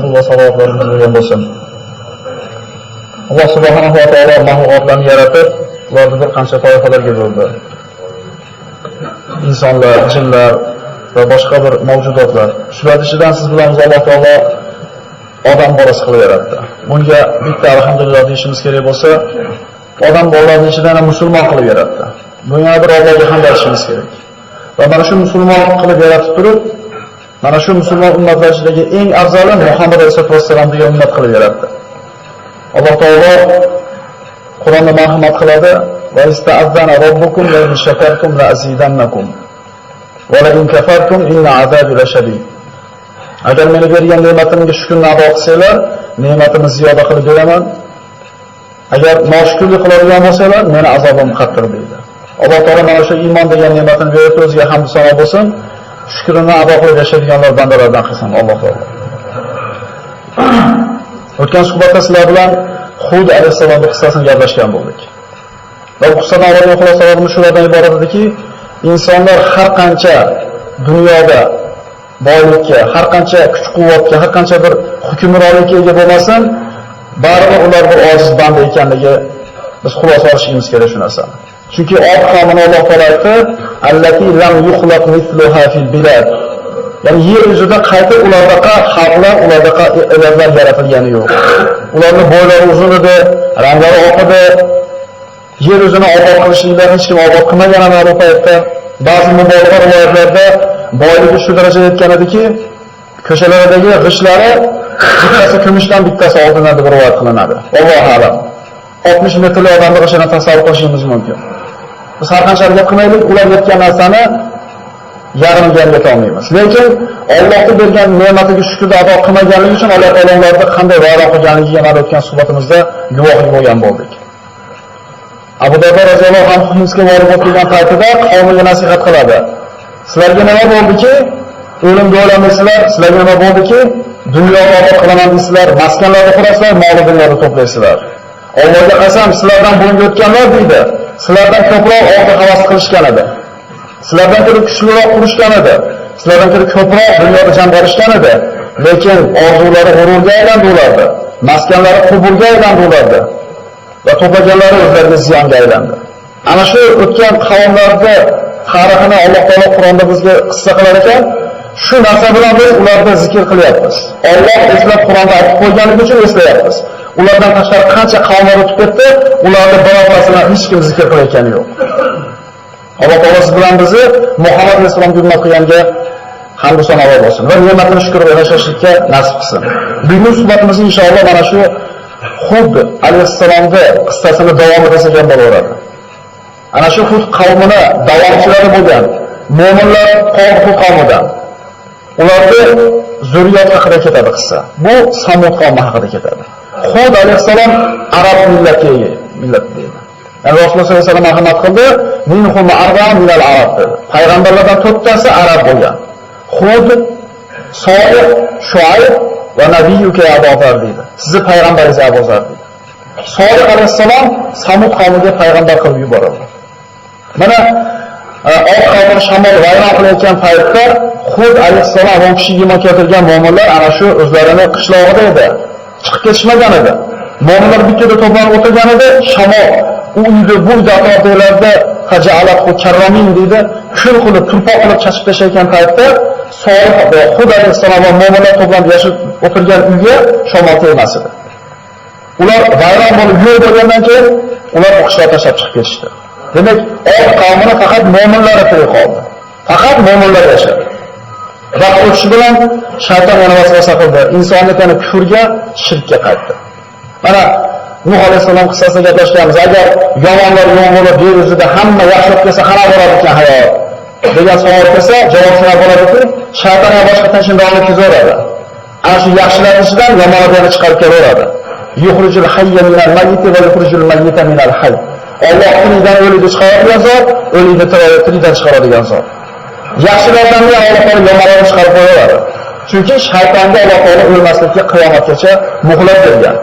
Alloh salovatlarimiz bo'lgan bo'lsin. Alloh subhanahu va taolo mahluqotlarni yaratib, ularni bir qancha toifalarga bo'ldi. Insonlar, jinlar va boshqa bir mavjudotlar. Shular ichidan siz bilan Alloh taolo odam bolasi qilib yaratdi. Bunga bitta alhamdulillah deyishimiz kerak bo'lsa, odam bolalarini ichidan ham musulmon qilib yaratdi. Bunga bir Allohga hamd aytishimiz kerak. Va mana shu musulmon qilib yaratib turib, mana shu musulmon ummatlar ichidagi eng afzali Muhammad alayhisolatu vassalam degan ummat qilib yaratdi. Alloh taolo Qur'onda marhamat qiladi: "Va ista'azzana robbukum la in shakartum la azidannakum va la in kafartum inna azabi lashadid." Agar meni bergan ne'matimga shukrni ado qilsanglar, ne'matimni ziyoda qilib beraman. Agar noshukrlik qiladigan bo'lsanglar, meni azobim qattiq deydi. Alloh taolo mana shu iymon degan ne'matini berib, o'ziga hamd sano bo'lsin. Shukrini ado qilib yashaydiganlar bandalardan qilsin Alloh taolo. O'tgan suhbatda sizlar bilan Hud alayhissalomning qissasini gaplashgan bo'ldik. Va bu qissadan olgan xulosalarimiz shulardan iborat ediki, insonlar har qancha dunyoda boylikka, har qancha kuch-quvvatga, har qancha bir hukmronlikka ega bo'lmasin, baribir ular bir ojiz banda ekanligi biz xulosa olishimiz kerak shu narsani. Chunki Od qavmini Alloh taolo aytdi: "Allati lam yuxlaq mithluha fil bilad." Ya'ni yer yuzida qayta ulardaqa xalqlar, ulardaqa evlatlar yaratilgani yo'q. Ularning bo'ylari uzun edi, ranglari oq edi. Yer yuzini obod qilishliklarini hech kim obod qilmagan ham u paytda. Ba'zi mubolag'a rivoyatlarda boyligi shu darajaga yetgan ediki, ko'chalaridagi g'ishlari bittasi kumushdan, bittasi oltindan deb rivoyat qilinadi. Allohu a'lam. 60 metrli odamni g'ishini tasavvur qilishimiz mumkin. Biz har qancha harakat qilmaylik, ular yetgan narsani yarmiga ham yeta olmaymiz. Lekin Allohning bergan ne'matiga shukrni ado qilmaganligi uchun Alloh taolo ularni qanday vayron qilganligiga mana o'tgan suhbatimizda guvohlik bo'lgan bo'ldik. Abu Dardo roziyallohu anhu Himsga borib o'tirgan paytida qavmiga nasihat qiladi. Sizlarga nima bo'ldiki, o'limga o'lamaysizlar, sizlarga nima bo'ldiki, dunyoni obod qilaman deysizlar, maskanlarni qurasizlar, mol dunyoni to'playsizlar. Allohga qasam, sizlardan burungi o'tganlar deydi, sizlardan ko'proq orzu havas qilishgan edi. Sizlardan ko'ra kuchliroq qurishgan edi. Sizlardan ko'ra ko'proq dunyoda jam olishgan edi. Lekin orzulari g'ururga aylandi ulardi. Maskanlari quburga aylandi ulardi. Va to'plaganlari o'zlariga ziyonga aylandi. Ana shu o'tgan qavmlarni tarixini Alloh taolo Qur'onda bizga qissa qilar ekan, shu narsa bilan biz ularni zikr qilyapmiz. Alloh eslab Qur'onda aytib qo'yganligi uchun eslayapmiz. Ulardan tashqari qancha qavmlar o'tib ketdi, ularni birortasini hech kim zikr qilayotgani yo'q. Alloh taolo siz bilan bizni Muhammad alayhissalomga hurmat qilganga hamd sano bo'lsin va ne'matini shukr qilib yashashlikka nasib qilsin. Bugungi suhbatimiz inshaalloh mana shu Hud alayhissalomning qissasini davom etsak ham bo'laveradi. Ana shu Hud qavmini davomchilari bo'lgan mo'minlar Hud qavmidan. Ularning zurriyati haqida ketadi qissa. Bu Samud qavmi haqida ketadi. Hud alayhissalom arab millatiga millat deydi. Yani Rasululloh sollallohu alayhi vasallam marhamat qildi, minhum arba'a minal arab dedi. Payg'ambarlardan to'rttasi arab bo'lgan. Hud, Solih, Shuayb va nabiyuka Abu Zar deydi. Sizni payg'ambaringiz Abu Zar deydi. Solih alayhissalom Samud qavmiga payg'ambar qilib yuborildi. Mana Od qavmini shamol vayron qilayotgan paytda Hud alayhissalom va u kishiga iymon keltirgan mo'minlar ana shu o'zlarini qishlog'ida edi. Chiqib ketishmagan edi. Mo'minlar bittada to'planib o'tirgan edi. Shamol u uyda, bu uyda atrofdagilarda faja'alahu karramin deydi, kul qilib, turpoq qilib chachib tashlayotgan paytda Solih va Hud alayhissalom va mo'minlar to'planib yashab o'tirgan uyga shamol tegmas edi. Ular vayron bo'lib yo'q bo'lgandan keyin ular bu qishloqni tashlab chiqib ketishdi. Demak, Od qavmini faqat mo'minlar tirik qoldi. Faqat mo'minlar yashadi. Vaqt o'tishi bilan shayton yana vasvasa qildi. Insonni yana kufrga, shirkka qaytdi. Mana Nuh alayhissalom qissasini gaplashganmiz. Agar yomonlar yo'q bo'lib, yer yuzida hamma yaxshi bo'lib ketsa, qanaqa bo'lar ekan hayot degan savol kelsa, javob shunaqa bo'ladiki, shayton yana boshqa tashin davom etkazaveradi. Ana shu yaxshilar ichidan yomonlarni chiqarib kelaveradi. Yukhrijul hayya minal mayyiti va yukhrijul mayyita minal hayy. Alloh tirikdan o'likni chiqaradigan zot, o'likni tirikdan chiqaradigan zot. Yaxshilardan ham Alloh taolo yomonlarni chiqarib qo'yaveradi. Chunki shaytonga Alloh taolo o'lmaslikka qiyomatgacha muhlat bergan.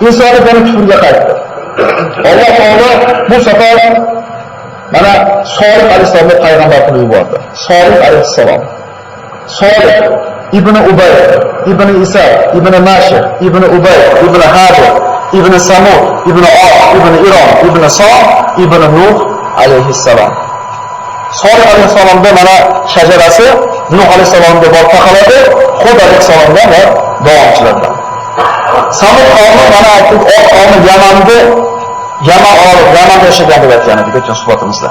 Insoniyat yana kufrga qaytdi. Alloh taolo bu safar mana Solih alayhissalomni payg'ambar qilib yubordi. Solih alayhissalom. Solih ibn Ubay, ibn Isa, ibn Mashih, ibn Ubay, ibn Hadir, ibn Samud, ibn Oq, ibn Iron, ibn Som, ibn Nuh alayhissalom. Solih alayhissalomda mana shajarasi Nuh alayhissalomga borib taqaladi, Hud alayhissalomda va davomchilardan. Samud qavmi mana aytdik, Oq qavmi Yamanda, Yaman oroli, Yamanda yashagan deb aytgan edik o'tgan suhbatimizda.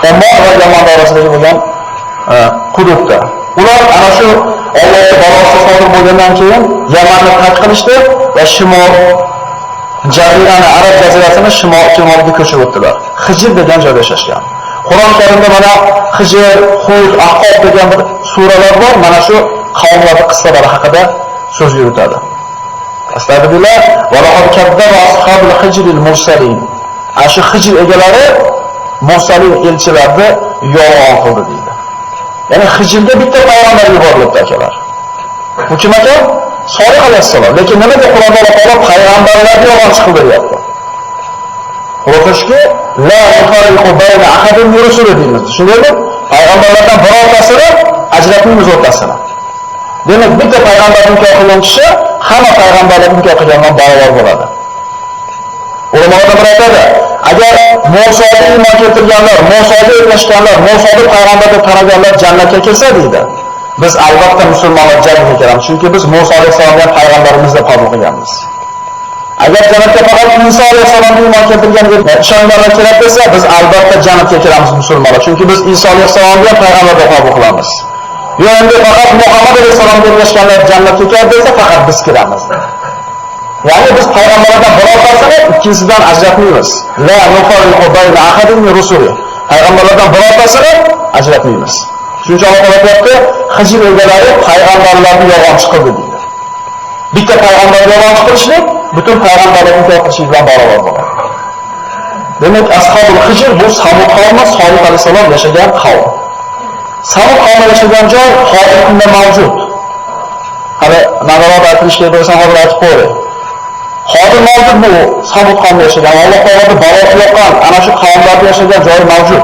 Ommon va Yaman orasidagi bo'lgan hududda. Ular ana shu Allohning balosi sodir bo'lgandan keyin Yamanni tark qilishdi va shimol Jazirani, Arab jazirasini shimol-shimolga ko'chib o'tdilar. Hijr degan joyda yashashgan. Qur'on Karimda mana Hijr, Hud, Ahqof degan bir suralar bor, mana shu qavmlarning qissalari haqida so'z yuritadi. Astagfirullah, va laqad kazzaba ashabul hijril mursalin. Ana shu Hijr egalari mursalin elchilarni yolg'on qildi deydi. Ya'ni Hijrga bitta payg'ambar yuborilibdi akalar. Bu kim ekan? Solih alayhissalom. Lekin nimaga Qur'onda Alloh taolo payg'ambarlarni yolg'onchi qildi deyapti? Xulosaski, la nufarriqu bayna ahadin min rusuli deymiz. Shundaymi? Payg'ambarlardan birortasini ajratmaymiz o'rtasini. Demak, bitta payg'ambarni inkor qilgan kishi hamma payg'ambarlarni inkor qilgandan barobar bo'ladi. Ulamolardan biri aytadi, agar Musoga iymon keltirganlar, Musoga ergashganlar, Musoni payg'ambar deb taniganlar jannatga kirsa deydi. Biz albatta musulmonlar jannatga kiramiz, chunki biz Muso alayhissalomni payg'ambarimiz deb qabul qilganmiz. Agar jannatga faqat Iso alayhissalomga iymon keltirgan ishonganlar kiradi desa, biz albatta jannatga kiramiz musulmonlar, chunki biz Iso alayhissalomni payg'ambar deb qabul qilamiz. Yo endi faqat Muhammad alayhissalomga ergashganlar jannatga kiradi desa, faqat biz kiramiz. Ya'ni biz payg'ambarlardan birortasini ikkinchisidan ajratmaymiz. La nufarriqu bayna ahadin min rusuli. Payg'ambarlardan birortasini ajratmaymiz. Shuning uchun Alloh taolo aytibdi, Hijr egalari payg'ambarlarni yolg'onchi qildi deydi. Bitta payg'ambarni yolg'onchi qilishlik butun payg'ambarlarni inkor qilishlik bilan barobar bo'ladi. Demak, ashabul Hijr bu Samud qavmi, Solih alayhissalom yashagan qavm. Samud qavmi yashagan joy hozirgi kunda mavjud. Hali nazarat aytilish kerak bo'lsa hozir aytib qo'yay. Hozir mavjud bu Samud qavmi yashagan, Alloh taoloning balosi yoqqan ana shu qavmlarda yashagan joy mavjud.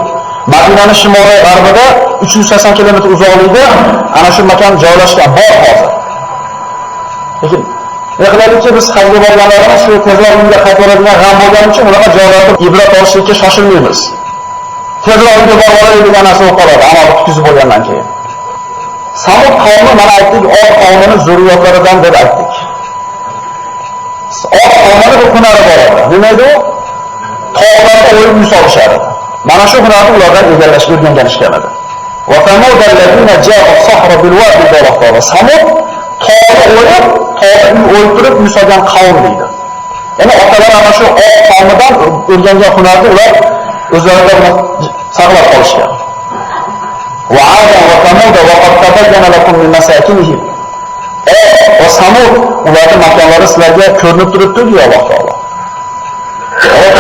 Madinaning shimoliy g'arbida 380 km uzoqlikda ana shu makon joylashgan bor hozir. Lekin ne qilaylikki, biz hajga borganlarimiz shu tezroq uyga qaytib boradigan g'am bo'lgani uchun unaqa joylarda ibrat olishga shoshilmaymiz. Tezroq uyga borib olaylik degan narsa bo'lib qoladi, amal tutkizib bo'lgandan keyin. Samud qavmi mana aytdik, Oq qavmining zurriyotlaridan deb aytdik. Oq qavmini bir hunari bor edi. Nima edi u? Tog'larda o'yib uy solishar edi. Mana shu hunarni ulardan egallashga o'rganishgan edi. Va samudallazina ja'u sahra bil wadi Alloh taolo. Samud tog'ni o'yib, tog'ni uy o'yib turib uy solgan qavm deydi. Ya'ni otalar ana shu Oq qavmidan o'rgangan hunarni ular o'zlarida saqlab qolishgan. Va 'ada va samud va qad tabayyana lakum min masakinihim. Va Samud ularning makonlari sizlarga ko'rinib turibdi deydi Alloh taolo.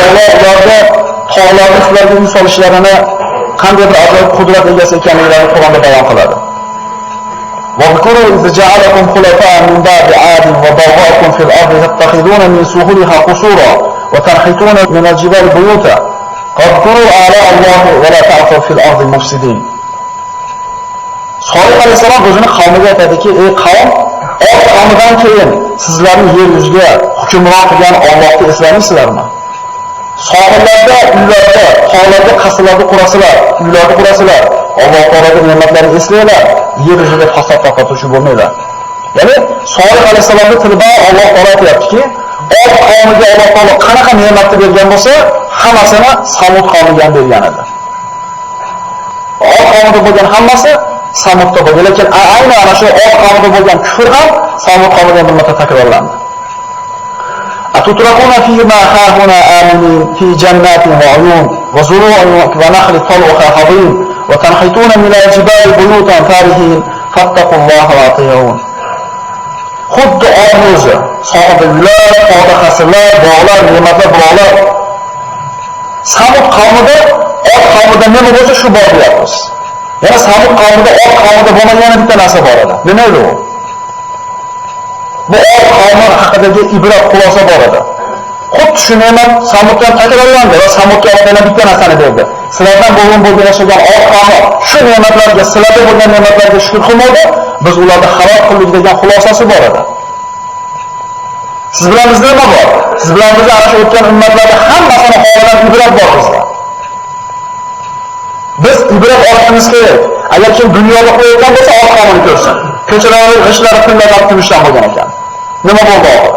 Alloh taolo ularga tog'larni sizlarga uy solishlarini qanday bir ajoyib qudrat egasi ekanliklarini Qur'onda bayon qiladi. وَاذْكُرُوا إِذْ جَعَلَكُمْ خُلَفَاءَ مِنْ بَعْدِ عَادٍ وَبَوَّأَكُمْ فِي الْأَرْضِ تَتَّخِذُونَ مِنْ سُهُولِهَا قُصُورًا وَتَنْحِتُونَ مِنَ الْجِبَالِ بُيُوتًا فَاذْكُرُوا آلَاءَ اللَّهِ وَلَا تَعْثَوْا فِي الْأَرْضِ مُفْسِدِينَ. Solih alayhissalom o'zini qavmiga aytadiki, ey qavm, Oq qavmidan keyin sizlarni yer yuziga hukmron qilgan Allohni eslamaysizlarmi? Sohillarda, uylarda, tog'larda qasrlarni qurasizlar, uylarni qurasizlar. Alloh taoloning ne'matlarini eslanglar, yer yuzida fasod tarqatuvchi bo'lmanglar. Ya'ni Solih alayhissalomning tilida Alloh taolo aytayaptiki, Oq qavmiga Alloh taolo qanaqa ne'matni bergan bo'lsa, hammasini Samud qavmiga ham bergan edi. Oq qavmida bo'lgan hammasi Samudda bo'lgan, lekin aynan ana shu Oq qavmida bo'lgan kufr ham Samud qavmida bir marta takrorlandi. Atutrakuna fima hahuna aminin fi jannatin va uyun va zuru'in va nakhli tal'uha hadim va tanhituna min al-jibali buyutan farihin fattaqulloha va ati'un. Xuddi Oqning o'zi, sohilda uylar, tog'da qasrlar, bog'lar, ne'matlar, buloqlar. Samud qavmida, Oq qavmida nima bo'lsa shu bor deyapmiz. Yana Samud qavmida, Oq qavmida bo'lmagan bitta narsa bor edi. Nima edi u? Bu Oq qavmi haqidagi ibrat xulosa bor edi. Xuddi shu ne'mat Samudga takrorlandi va Samudga Alloh bitta narsani berdi. Sizlardan bo'lgan bo'lgan yashagan Od qavmi shu ne'matlarga, sizlarda bo'lgan ne'matlarga shukr qilmadi, biz ularni halok qildik degan xulosasi bor edi. Siz bilan bizda nima bor? Siz bilan bizda ana shu o'tgan ummatlarda hammasini holidan ibrat bor bizda. Biz ibrat olishimiz kerak. Agar kim dunyoda qo'yayotgan bo'lsa, Od qavmini ko'rsin. Ko'chalarning g'ishlari kunlardan kumushdan bo'lgan ekan. Nima bo'ldi oxiri?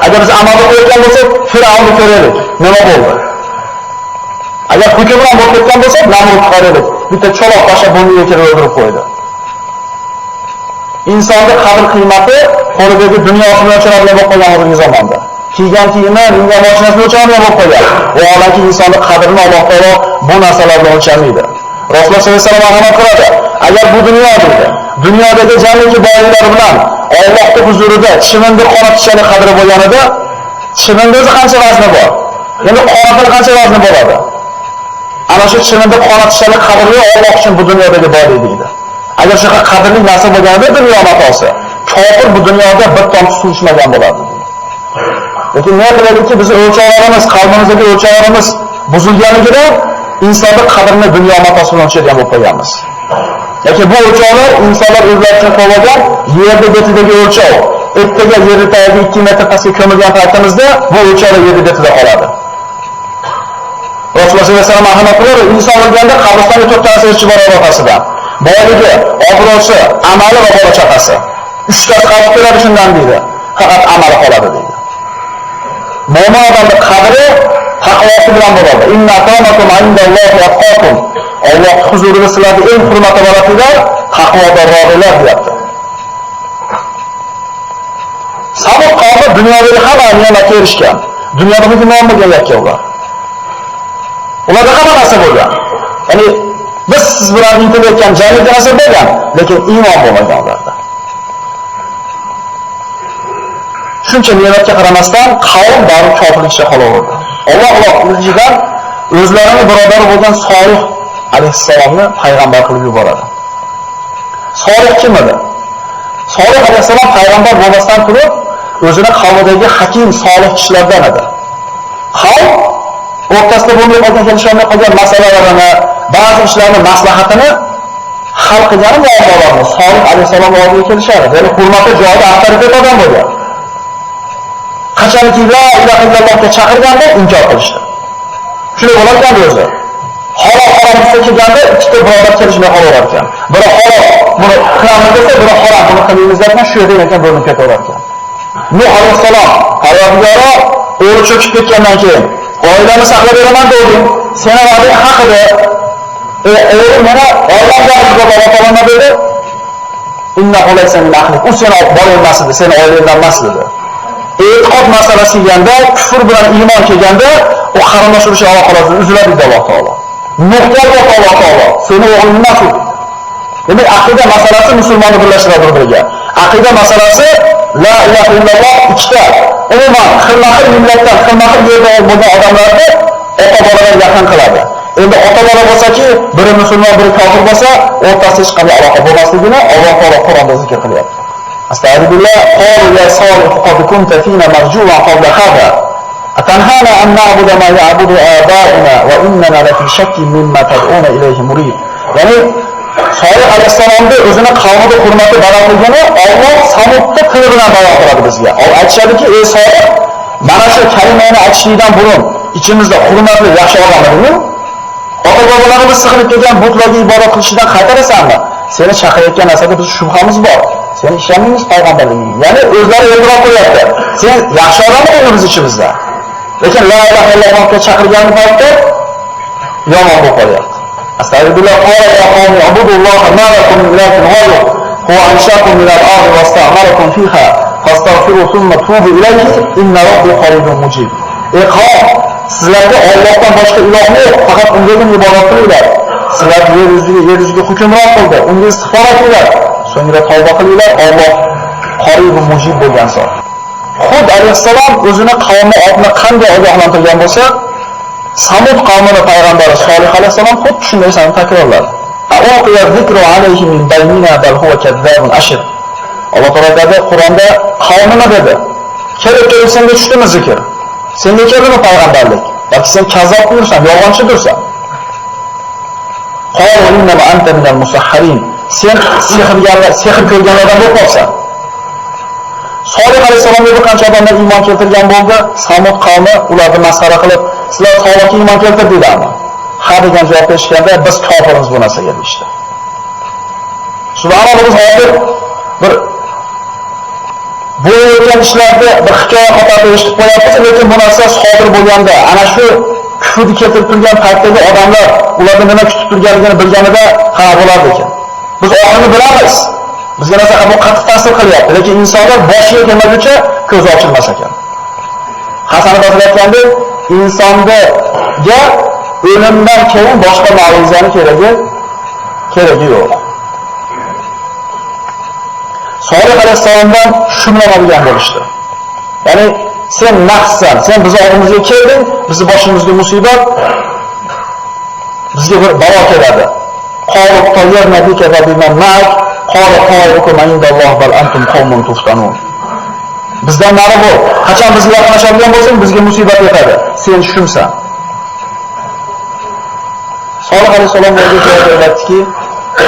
Agar biz amalda qo'yayotgan bo'lsak, Fir'avnni ko'raylik. Nima bo'ldi? Agar hukmron bo'lib ketgan bo'lsak, Namrudni qaraylik. Bitta cho'loq pasha burniga kirib o'ldirib qo'ydi. Insonning qadr-qiymati qo'lidagi dunyosi bilan o'lchanadigan bo'lib qolgan hozirgi zamonda. Kiygan kiyimi, mingan mashinasi bilan o'lchanadigan bo'lib qolgan. Vaholanki insonning qadrini Alloh taolo bu narsalar bilan o'lchamaydi. Rasululloh sollallohu alayhi vasallam marhamat qiladi. Agar bu dunyo deydi, dunyodagi jamiki boyliklar bilan Allohning huzurida chivinni qonatishani qadri bo'lganida, chivinni o'zi qancha vazni bor? Endi qonatini qancha vazni bo'ladi? Ana shu chivinni qonatishani qadri Alloh uchun bu dunyodagi boylik deydi. Agar shunaqa qadrli narsa bo'lganida dunyo matosi, kofir bu dunyoda bir tomchi suv ichmagan bo'ladi. Lekin nima qiladiki, biz o'lchovlarimiz, qalbimizdagi o'lchovlarimiz buzilganidan insonning qadrini dunyo matosi bilan o'lchaydigan bo'lib qo'yamiz. Lekin bu o'lchovlar insonlar o'zlari uchun qo'ygan yerda betidagi o'lchov. Ertaga yerda tagiga 2 metr pastga ko'milgan paytimizda bu o'lchovlar yerda betida qoladi. Rasululloh sollallohu alayhi vasallam marhamat qiladi, inson o'lganda qabristonga 4 ta narsa erchib boradi orqasidan. Boyligi, obro'si, amali va bola chaqasi. 3 tasi qaytib keladi shundan deydi. Faqat amali qoladi deydi. Mo'min odamning qadri taqvosi bilan bo'ladi. Inna akramakum indallohi atqakum. Alloh huzurida sizlarni eng hurmatli bo'ladilar, taqvodorlar deyapti. Samud qavmi dunyodagi hamma ne'matga erishgan. Dunyoda hukmron bo'lgan yakka ular. Ularda hamma narsa bo'lgan. Ya'ni biz siz bilan intilayotgan jannat narsa bo'lgan, lekin iymon bo'lmagan ularda. Shuncha ne'matga qaramasdan qavm baribir kofirlikcha qolaverdi. Alloh ulardan o'zlarini birodari bo'lgan Solih alayhissalomni payg'ambar qilib yuboradi. Solih kim edi? Solih alayhissalom payg'ambar bo'lmasdan turib, o'zini qavmidagi hakim solih kishilardan edi. Qavm o'rtasida bo'lmay qolgan, kelisholmay qolgan masalalarini, ba'zi ishlarni maslahatini hal qilgani muammolarni Solih alayhissalom oldiga kelishardi. Ya'ni hurmatli joyida avtoritet odam bo'lgan. Qachonki la ilaha illallohga chaqirganda inkor qilishdi. Shunday bo'larkan o'zi. Halol harom desa kelganda ikkita birodar kelishmay qolaver ekan. Biri halol buni qilamiz desa, biri harom buni qilmaymiz deb shu yerda ekan bo'linib ketaverar ekan. Nuh alayhissalom Parvardigoro o'g'li cho'kib ketgandan keyin oilani saqlab beraman dedim. Seni va'dang haq edi. O'g'lim mana oilamga Alloh taolo dedi. Innahu laysa min ahlik. U seni bolang emas edi, seni oilangdan emas dedi. E'tiqod masalasi kelganda, kufr bilan iymon kelganda, o qarindosh urushi aloqalari uziladi dedi Alloh taolo. Nuhga Alloh taolo seni o'g'ling emas u. Demak, aqida masalasi musulmonni birlashtiradi bir-biriga. Aqida masalasi la ilaha illalloh ikkita. Umuman xilma-xil millatdan, xilma-xil yerda bo'lgan odamlarni ota-boladan yaqin qiladi. Endi ota-bola bo'lsa-ki, biri musulmon, biri kofir bo'lsa, o'rtasida hech qanday aloqa bo'lmasligini Alloh taolo Qur'onda zikr qilyapti. Astagfirullah, qalu ya Solih qad kunta fina marjuwan qabla hada. Atanhana an na'budu ma ya'budu aba'una wa innana lafi shakkin mimma tad'una ilayhi murib. Ya'ni Solih alayhissalomni o'zini qavmida hurmati balandligini Alloh Samudni tili bilan bayon qiladi bizga. Aytishadiki, ey Solih, mana shu kalimani aytishingdan burun ichimizda hurmatli yaxshi odam eding-ku. Ota-bobolarimiz sig'inib kelgan butlarga ibodat qilishidan qaytarasanmi? Seni chaqirayotgan narsada biz shubhamiz bor. Seni ishonmaymiz payg'ambarligingga. Ya'ni o'zlari e'tirof qilyapti. Sen yaxshi odam eding biz ichimizda. Lekin la ilaha illallohga chaqirgan paytda yomon bo'lib qolyapti. Astagfirullah, qala ya qawmi ubudulloha ma lakum min ilahin ghayruhu huwa anshakum min al-ardi wasta'marakum fiha fastaghfiru thumma tubu ilayhi inna robbi qaribun mujib. Ey qavm, sizlarga Allohdan boshqa iloh yo'q, faqat unga ibodat qilinglar. Sizlar yer yuziga hukmron qildi, unga istig'for qilinglar. So'ngra tavba qilinglar, Alloh qaribun mujib bo'lgan zot. Hud alayhissalom o'zini qavmi otni qanday ogohlantirgan bo'lsa, Samud qavmini payg'ambari Solih alayhissalom xuddi shunday narsani takrorladi. A'uqiya zikru alayhi min baynina bal huwa kazzabun ashir. Alloh taolo dedi Qur'onda qavmini dedi. Kelib kelib senga tushdimi zikr? Senga keldimi payg'ambarlik? Balki sen kazzobdirsan, yolg'onchidirsan. Qalu innama anta minal musahharin. Sen sehrgarlar, sehr ko'rganlardan bo'lib qolsan. Solih alayhissalomga bir qancha odamlar iymon keltirgan bo'ldi. Samud qavmi ularni masxara qilib, sizlar Solihga iymon keltirdinglarmi? Ha degan javob berishganda, biz kofirmiz bu narsaga deyishdi. Subhanalloh, biz hozir bir bo'layotgan ishlarni bir hikoya qatorida eshitib qo'yapmiz, lekin bu narsa sodir bo'lganda, ana shu kufrni keltirib turgan paytdagi odamlar ularni nima kutib turganligini bilganida ha bo'lardi ekan. Biz oxirini bilamiz. Bizga narsa bu qattiq ta'sir qilyapti, lekin insonlar boshiga kelmaguncha ko'zi ochilmas ekan. Hasan Basri aytgandek, insonga o'limdan keyin boshqa ma'ruzani keragi yo'q. Solih alayhissalomdan shumlanadigan bo'lishdi. Ya'ni sen nafssan, sen bizni oldimizga kelding, bizni boshimizga musibat, bizga bir balo keladi. Qalu tayyarna bika va biman ma'ak, qala ta'irukum indalloh bal antum qawmun tuftanun. Bizdan nari bo'l. Qachon bizga yaqinlashadigan bo'lsang, bizga musibat yetadi. Sen shumsan. Solih alayhissalom bunga javob beribdiki,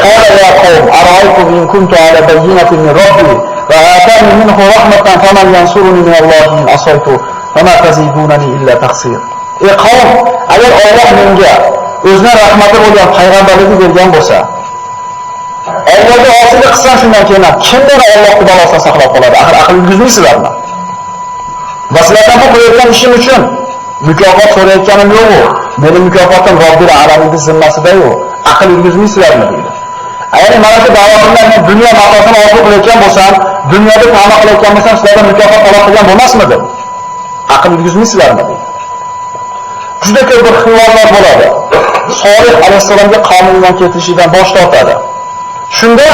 qala ya qawm ara'aytum in kuntu ala bayyinatin min robbi va atani minhu rahmatan faman yansuruni min Allohi in asaytu fama tazidunani illa taqsir. Ey qavm, agar Alloh menga o'zining rahmati bo'lgan payg'ambarlikni bergan bo'lsa, Allohga osiylik qilsam shundan keyin kim meni Allohning balosidan saqlab qoladi? Axir aql yurgizmaysizlarmi? Va sizlardan bu qilayotgan ishim uchun mukofot so'rayotganim yo'q-u. Meni mukofotim Robbil alaminning zimmasida-yu. Aql yurgizmaysizlarmi deydi. Agar mana shu da'vatimdan men dunyo matosini orzu qilayotgan bo'lsam, dunyoda ta'ma qilayotgan bo'lsam, sizlardan mukofot talab qilgan bo'lmasmidim? Aql yurgizmaysizlarmi deydi. Juda ko'p bir xiloflar bo'ladi. Solih alayhissalomga qavmi iymon keltirishidan bosh tortadi. Shunda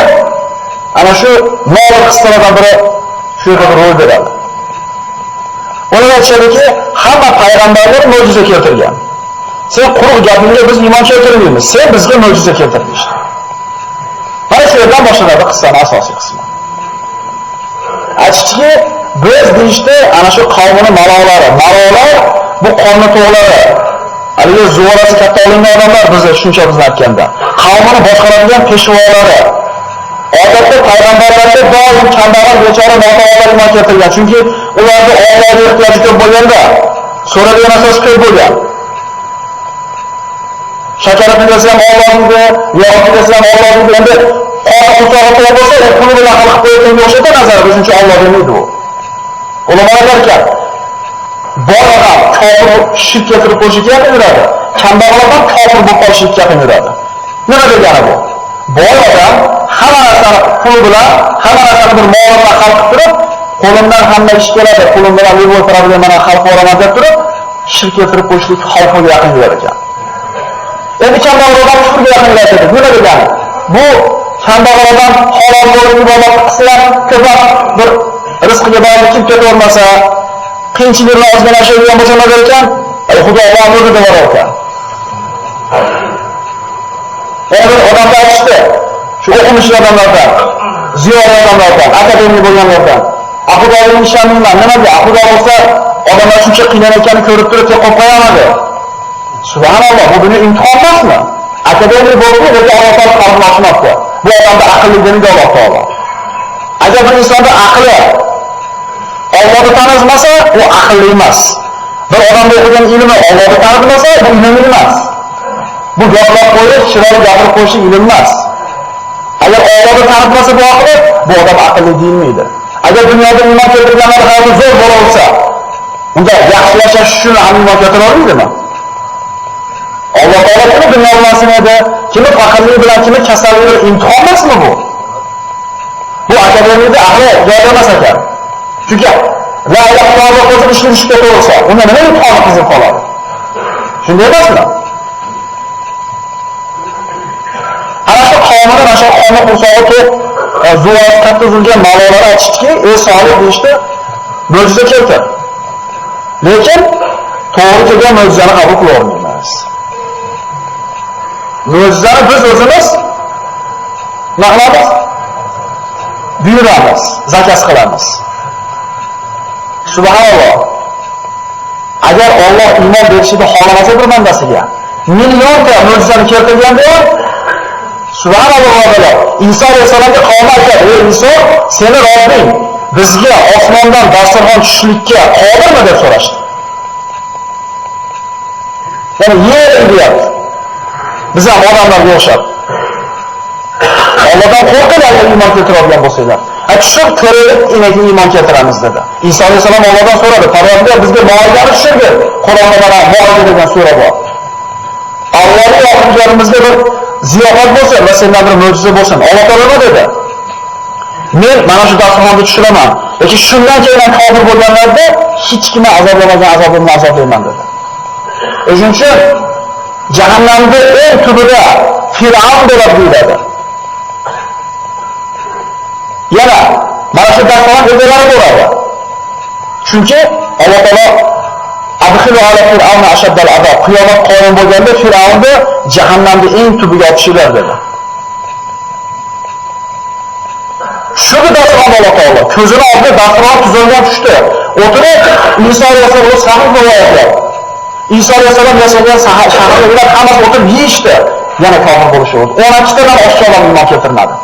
ana shu nodir qissalardan biri shu yerda bir rol beradi. Ular aytishadiki, hamma payg'ambarlar mo'jiza keltirgan. Sen quruq gapingga biz iymon keltirmaymiz, sen bizga mo'jiza keltir deyishdi. Mana shu yerdan boshlanadi qissaning asosiy qismi. Aytishdiki, biz deyishdi, ana shu qavmini malolari, malolar bu qonni to'g'lari, haligi zuvorasi katta olingan odamlar bizni shuncha bizni aytganda, qavmini boshqaradigan peshvolari. Odatda payg'ambarlarda doim kambag'al, bechora, notavonlar iymon keltirgan. Chunki ularda Allohga ehtiyoji ko'p bo'lganda, so'radigan narsasi ko'p bo'lgan. Shakara tugasa ham Alloh deydi, yog' tugasa ham Alloh deydi. Endi qora qursog'i to'q bo'lsa, u puli bilan hal qilib qo'yayotganga o'xshaydi nazarda, shuning uchun Alloh demaydi u. Ulamolar ekan, bor odam kofir shirk keltirib qo'yishga yaqin yuradi. Kambag'al odam kofir bo'lib qolishga yaqin yuradi. Nima degani bu? Boy odam hamma narsani puli bilan, hamma narsani bir mol bilan hal qilib turib, qo'limdan hamma ish keladi, qo'lim bilan любой problemani hal qilaman deb turib, shirk keltirib qo'yishlik xavfiga yaqin yurar ekan. Endi kambag'al odam kufrga yaqin yuradi. Nima degani? Bu kambag'al odam halol bo'lib ibodat qilsa ham ko'proq bir rizqiga bog'liq kirib ketavermasa, qiyinchiliklar ozgina yashaydigan bo'lsa nima ekan? Xudo bormi deb orar ekan. Yana bir odamlar aytishdi, shu o'qimishli odamlardan, ziyoli odamlardan, akademik bo'lganlardan, Xudoga ishonmayman, nimaga? Xudo bo'lsa, odamlar shuncha qiynanayotganini ko'rib turib, qo'yib qo'yamadi. Subhanalloh, bu dunyo imtihon emasmi? Akademik bo'ldi, lekin Alloh taolo qalbini ochmoqda. Bu odamda aqlli demaydi Alloh taolo. Agar bir insonda aqli Allohni tanitmasa, u aqlli emas. Bir odamda o'qigan ilmi Allohni tanitmasa, bu ilm emas. Bu gaplab qo'yish, chiroyli gapirib qo'yish ilm emas. Agar Allohni tanitmasa bu aqli, bu odam aqlli deyilmaydi. Agar dunyoda iymon keltirganlar hayoti zo'r bo'laversa, unda yaxshi yashash uchun ham iymon keltira olmaydimi? Alloh taolo kimi dunyo bilan sinaydi, kimi faqirlik bilan, kimi kasallik bilan imtihon emasmi bu? Bu akademiyada ahli joyda emas ekan. Chunki la ilaha illalloh qo'shib ishga tushib ketaversa, unda nima imtihon qizib qoladi? Shunday emasmi? Ana shu qavmini, mana shu qavmni qursog'i to'q, zuvosi katta uzilgan malolari aytishdiki, ey Solih deyishdi, mo'jiza keltir. Lekin to'g'ri kelgan mo'jizani qabul qila olmaymiz. Mo'jizani biz o'zimiz nima qilamiz? Buyuramiz, zakaz qilamiz. Subhanalloh. Agar Alloh iymon berishini xohlamasa bir bandasiga, millionta mo'jizani keltirganda ham subhanalloh va taolo Iso alayhissalomga qavmi aytadi: "Ey Iso, seni Robbing bizga osmondan dasturxon tushishlikka qodirmi?" deb so'rashdi. Ya'ni yer deyapti. Biz ham odamlarga o'xshab. Allohdan qo'rqinglar agar iymon keltiradigan bo'lsanglar. Tushib ko'raylik, endi iymon keltiramiz dedi. Iso alayhissalom Allohdan so'radi: "Parvardigor, bizga moidani tushirdi." Qur'onda mana moida degan sura bor. Allohning oxirgilarimizga bir ziyofat bo'lsin va sendan bir mo'jiza bo'lsin. Alloh taolo nima dedi? Men mana shu dasturxonni tushiraman. Lekin shundan keyin ham kofir bo'lganlarda hech kimni azoblamagan azobimni azoblayman dedi. O'shuning uchun jahannamda eng tubida Fir'avn bo'ladi deyiladi. Yana mana shu dasturxon egalari bo'ladi. Chunki Alloh taolo adxilu ala fir'avna ashaddal azob. Qiyomat qoyim bo'lganda Fir'avnni jahannamda eng tubiga otishinglar dedi. Tushirdi dasturxon Alloh taolo. Ko'zini oldida dasturxon tuzalgan tushdi. O'tirib Iso alayhissalom sahih rivoyatlar. Iso alayhissalom yashagan shaharlar hammasi o'tirib yeyishdi. Yana kofir bo'lishdi. 12 tadan oshiq odam iymon keltirmadi.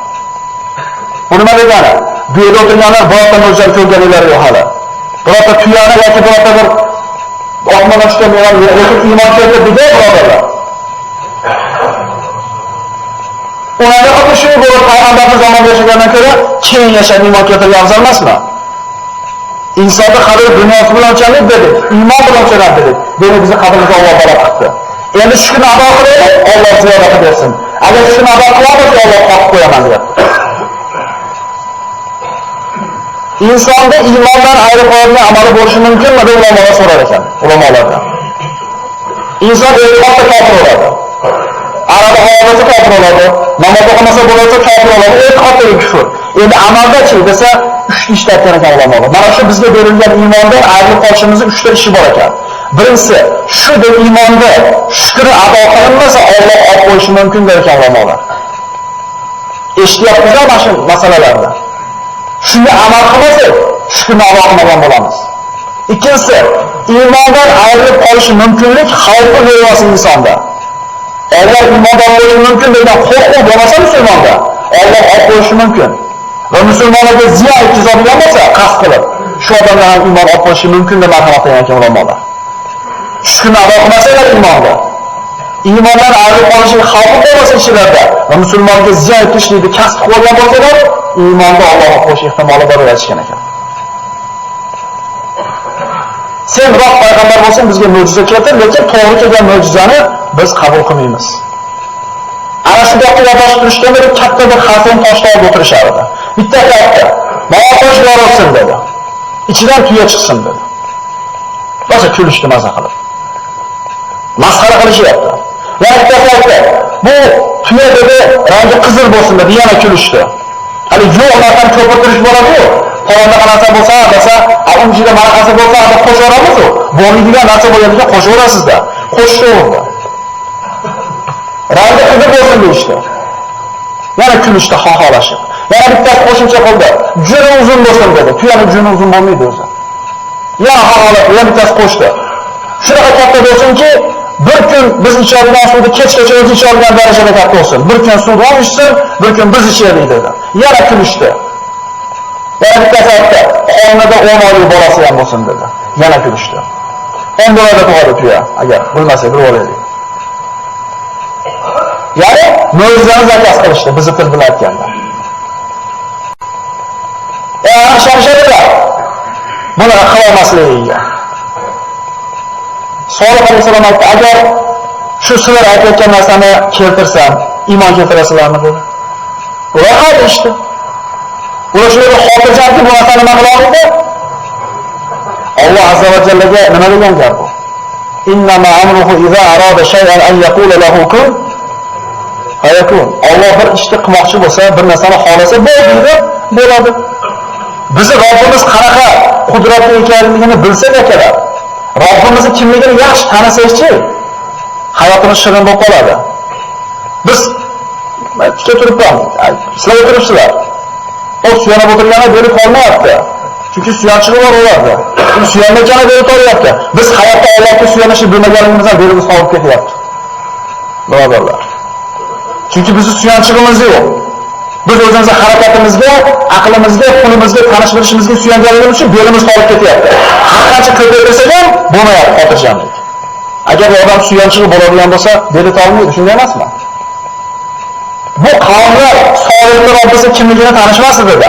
Bu nima degani? Bu yerda o'tirganlar birorta mo'jizani ko'rganlari yo'q hali. Birorta tuyani yoki birorta bir osmondan tushgan mevani lekin iymon keltirdi birodarlar. Ularga xuddi shu bo'lib payg'ambarning zamonida yashagandan ko'ra keyin yashab iymon keltirgan afzal emasmi? Insonni qadri dunyosi bilan o'lchanadi dedik, iymon bilan o'lchanadi dedik. Demak, bizni qadrimizni Alloh balo qildi. Endi shukrni ado qilaylik, Alloh ziyoda qilib bersin. Agar shukrni ado qilolmasa, Alloh qoqib qo'yaman deyapti. Insonda iymondan ayirib qo'yadigan amali bo'lishi mumkinmi deb ulamolar so'rar ekan, ulamolardan. Inson e'tiqodda kofir bo'ladi. Arabi xohlasa kofir bo'ladi, namoz o'qimasa bo'lsa kofir bo'ladi, e'tiqoddagi kufr. Endi amalda-chi desa, 3 ishni aytgan ekan ulamolar. Mana shu bizga berilgan iymondan ayrilib qolishimizning 3 ta ishi bor ekan. Birinchisi, shu deb iymonda shukri ado qilinmasa, Alloh olib qo'yishi mumkin der ekan ulamolar. Eshityapsizlar mana shu masalalarni. Shunga amal qilmasak, shukrni ado qilmagan bo'lamiz. Ikkinchisi, iymondan ayrilib qolishi mumkinlik xavfi bo'lmasa insonda. Alloh iymondan qo'yishi mumkin degan qo'rquv bo'lmasa musulmonda, Alloh olib qo'yishi mumkin. Va musulmonlarga ziyon yetkazadigan bo'lsa, qasd qilib, shu odamlar ham iymon olib qo'yishi mumkin deb marhamat qilgan ekan ulamolar. Shukrni ado qilmasalar iymonda, iymondan ayrilib qolishining xavfi bo'lmasa kishilarda va musulmonga ziyon yetkazishlikni kasb qilgan bo'lsalar, iymonda Alloh olib qo'yish ehtimoli bor deb aytishgan ekan. Sen rost payg'ambar bo'lsang bizga mo'jiza keltir, lekin to'g'ri kelgan mo'jizani biz qabul qilmaymiz. Ana shu gapni gaplashib turishganda bir katta bir xarsang toshni olib o'tirishar edi. Bitta aytdi: "Mana tosh yorilsin" dedi. Ichidan tuya chiqsin dedi. Rosa kulishdi maza qilib. Masxara qilishyapti. Yana bittasi aytdi: "Bu tuya dedi, rangi qizil bo'lsin" dedi, yana kulishdi. Hali yo'q narsani ko'pirtirish bo'ladi-ku. Falonda narsa bo'lsa, desa, uni ichida manaqasi bo'lsa, deb qo'shaveramiz-ku. Bo'lmaydigan narsa bo'lganida qo'shaverasizda. Qo'shaverdi. Rangi qizil bo'lsin deyishdi. Yana kulishdi, xoholashib. Yana bittasi qo'shimcha qildi. Juni uzun bo'lsin dedi. Tuyaning juni uzun bo'lmaydi o'zi. Yana xoholab, yana bittasi qo'shdi. Shunaqa katta bo'lsinki, bir kun biz ichadigan suvni kechgacha o'zi ichadigan darajada katta bo'lsin. Bir kun suvni u ichsin, bir kun biz ichaylik dedi. Yana kulishdi. Yana bittasi aytdi, qornida 10 oylik bolasi ham bo'lsin dedi. Yana kulishdi. 10 bolada tug'adi tuya, agar bilmasak bilib olaylik. Ya'ni mo'jizani zakaz qilishdi, bizni til bilan aytganda. Ishonishadilar. Bunaqa qila olmasligiga. Solih alayhissalom aytdi, agar shu sizlar aytayotgan narsani keltirsam, iymon keltirasizlarmi dedi. Ular ha deyishdi. Ular shunday xotirjamki, bu narsani nima qila oladi? Alloh azza va jallaga nima degan gap bu? Innama amruhu iza arada shay'an an yaqula lahu kun fayakun. Alloh bir ishni qilmoqchi bo'lsa, bir narsani xohlasa, bo'ladi, bo'ladi. Bizi Robbimiz qanaqa qudratli ekanligini bilsak akalar, Robbimizning kimligini yaxshi tanisak-chi, hayotimiz shirin bo'lib qoladi. Biz tikka turibman, sizlar o'tiribsizlar. O suyanib o'tirganlar berib qolmayapti. Chunki suyanchig'i bor ularda. U suyanmagani beri toryapti. Biz hayotda Allohga suyanishni bilmaganimizdan belimiz og'rib ketyapti. Birodarlar. Chunki bizning suyanchig'imiz yo'q. Biz o'zimizning harakatimizga, aqlimizga, qo'limizga, tanish bilishimizga suyanganimiz uchun belimiz og'rib ketyapti. Har qancha ko'paytirsak ham bo'lmayapti xotirjamlik. Agar odam suyanchig'i bo'ladigan bo'lsa, beli tolmaydi, shunday emasmi? Bu qavmlar Solihning Robbisi kimligini tanishmas edi.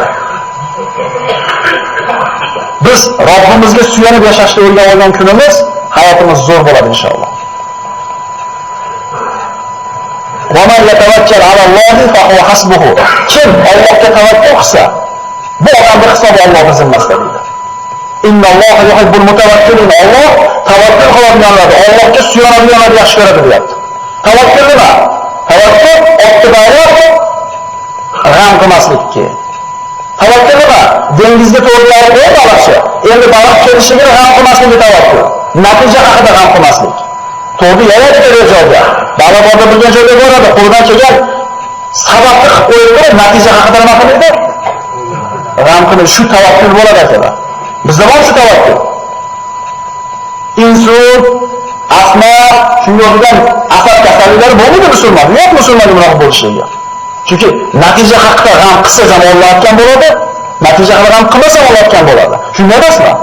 Biz Robbimizga suyanib yashashni o'rganib olgan kunimiz hayotimiz zo'r bo'ladi inshaalloh. Va man yatawakkal alallohi fa huwa hasbuhu. Kim Allohga tavakkul qilsa, bu odamning hisobi Allohning zimmasida deydi. Innalloha yuhibbul mutawakkilin. Alloh tavakkul qiladiganlarni, Allohga suyanadiganlarni yaxshi ko'radi deyapti. Tavakkul nima? Tavakkul otni bog'lab g'am qilmaslikka. Tavakkul nima? Dengizga to'g'ri borib qo'yib baliqchi. Endi baliq kelishiga g'am qilmasligi tavakkul. Natija haqida g'am qilmaslik. To'g'ri yayadi kerak joyga. Baliq borda bilgan joyga boradi, qo'ldan kelgan sababni qilib qo'yib turib, natija haqida nima qilmaydi? G'am qilmaydi. Shu tavakkul bo'ladi akalar. Bizda bor shu tavakkul. Insult, asma, shunga o'xshagan asab kasalliklari bo'lmaydi musulmon. Yo'q musulmonning bunaqa bo'lishiga. Chunki natija haqida g'am qilsa ham Allohga bo'ladi, natija haqida g'am qilmasa ham Allohga bo'ladi. Shunday emasmi?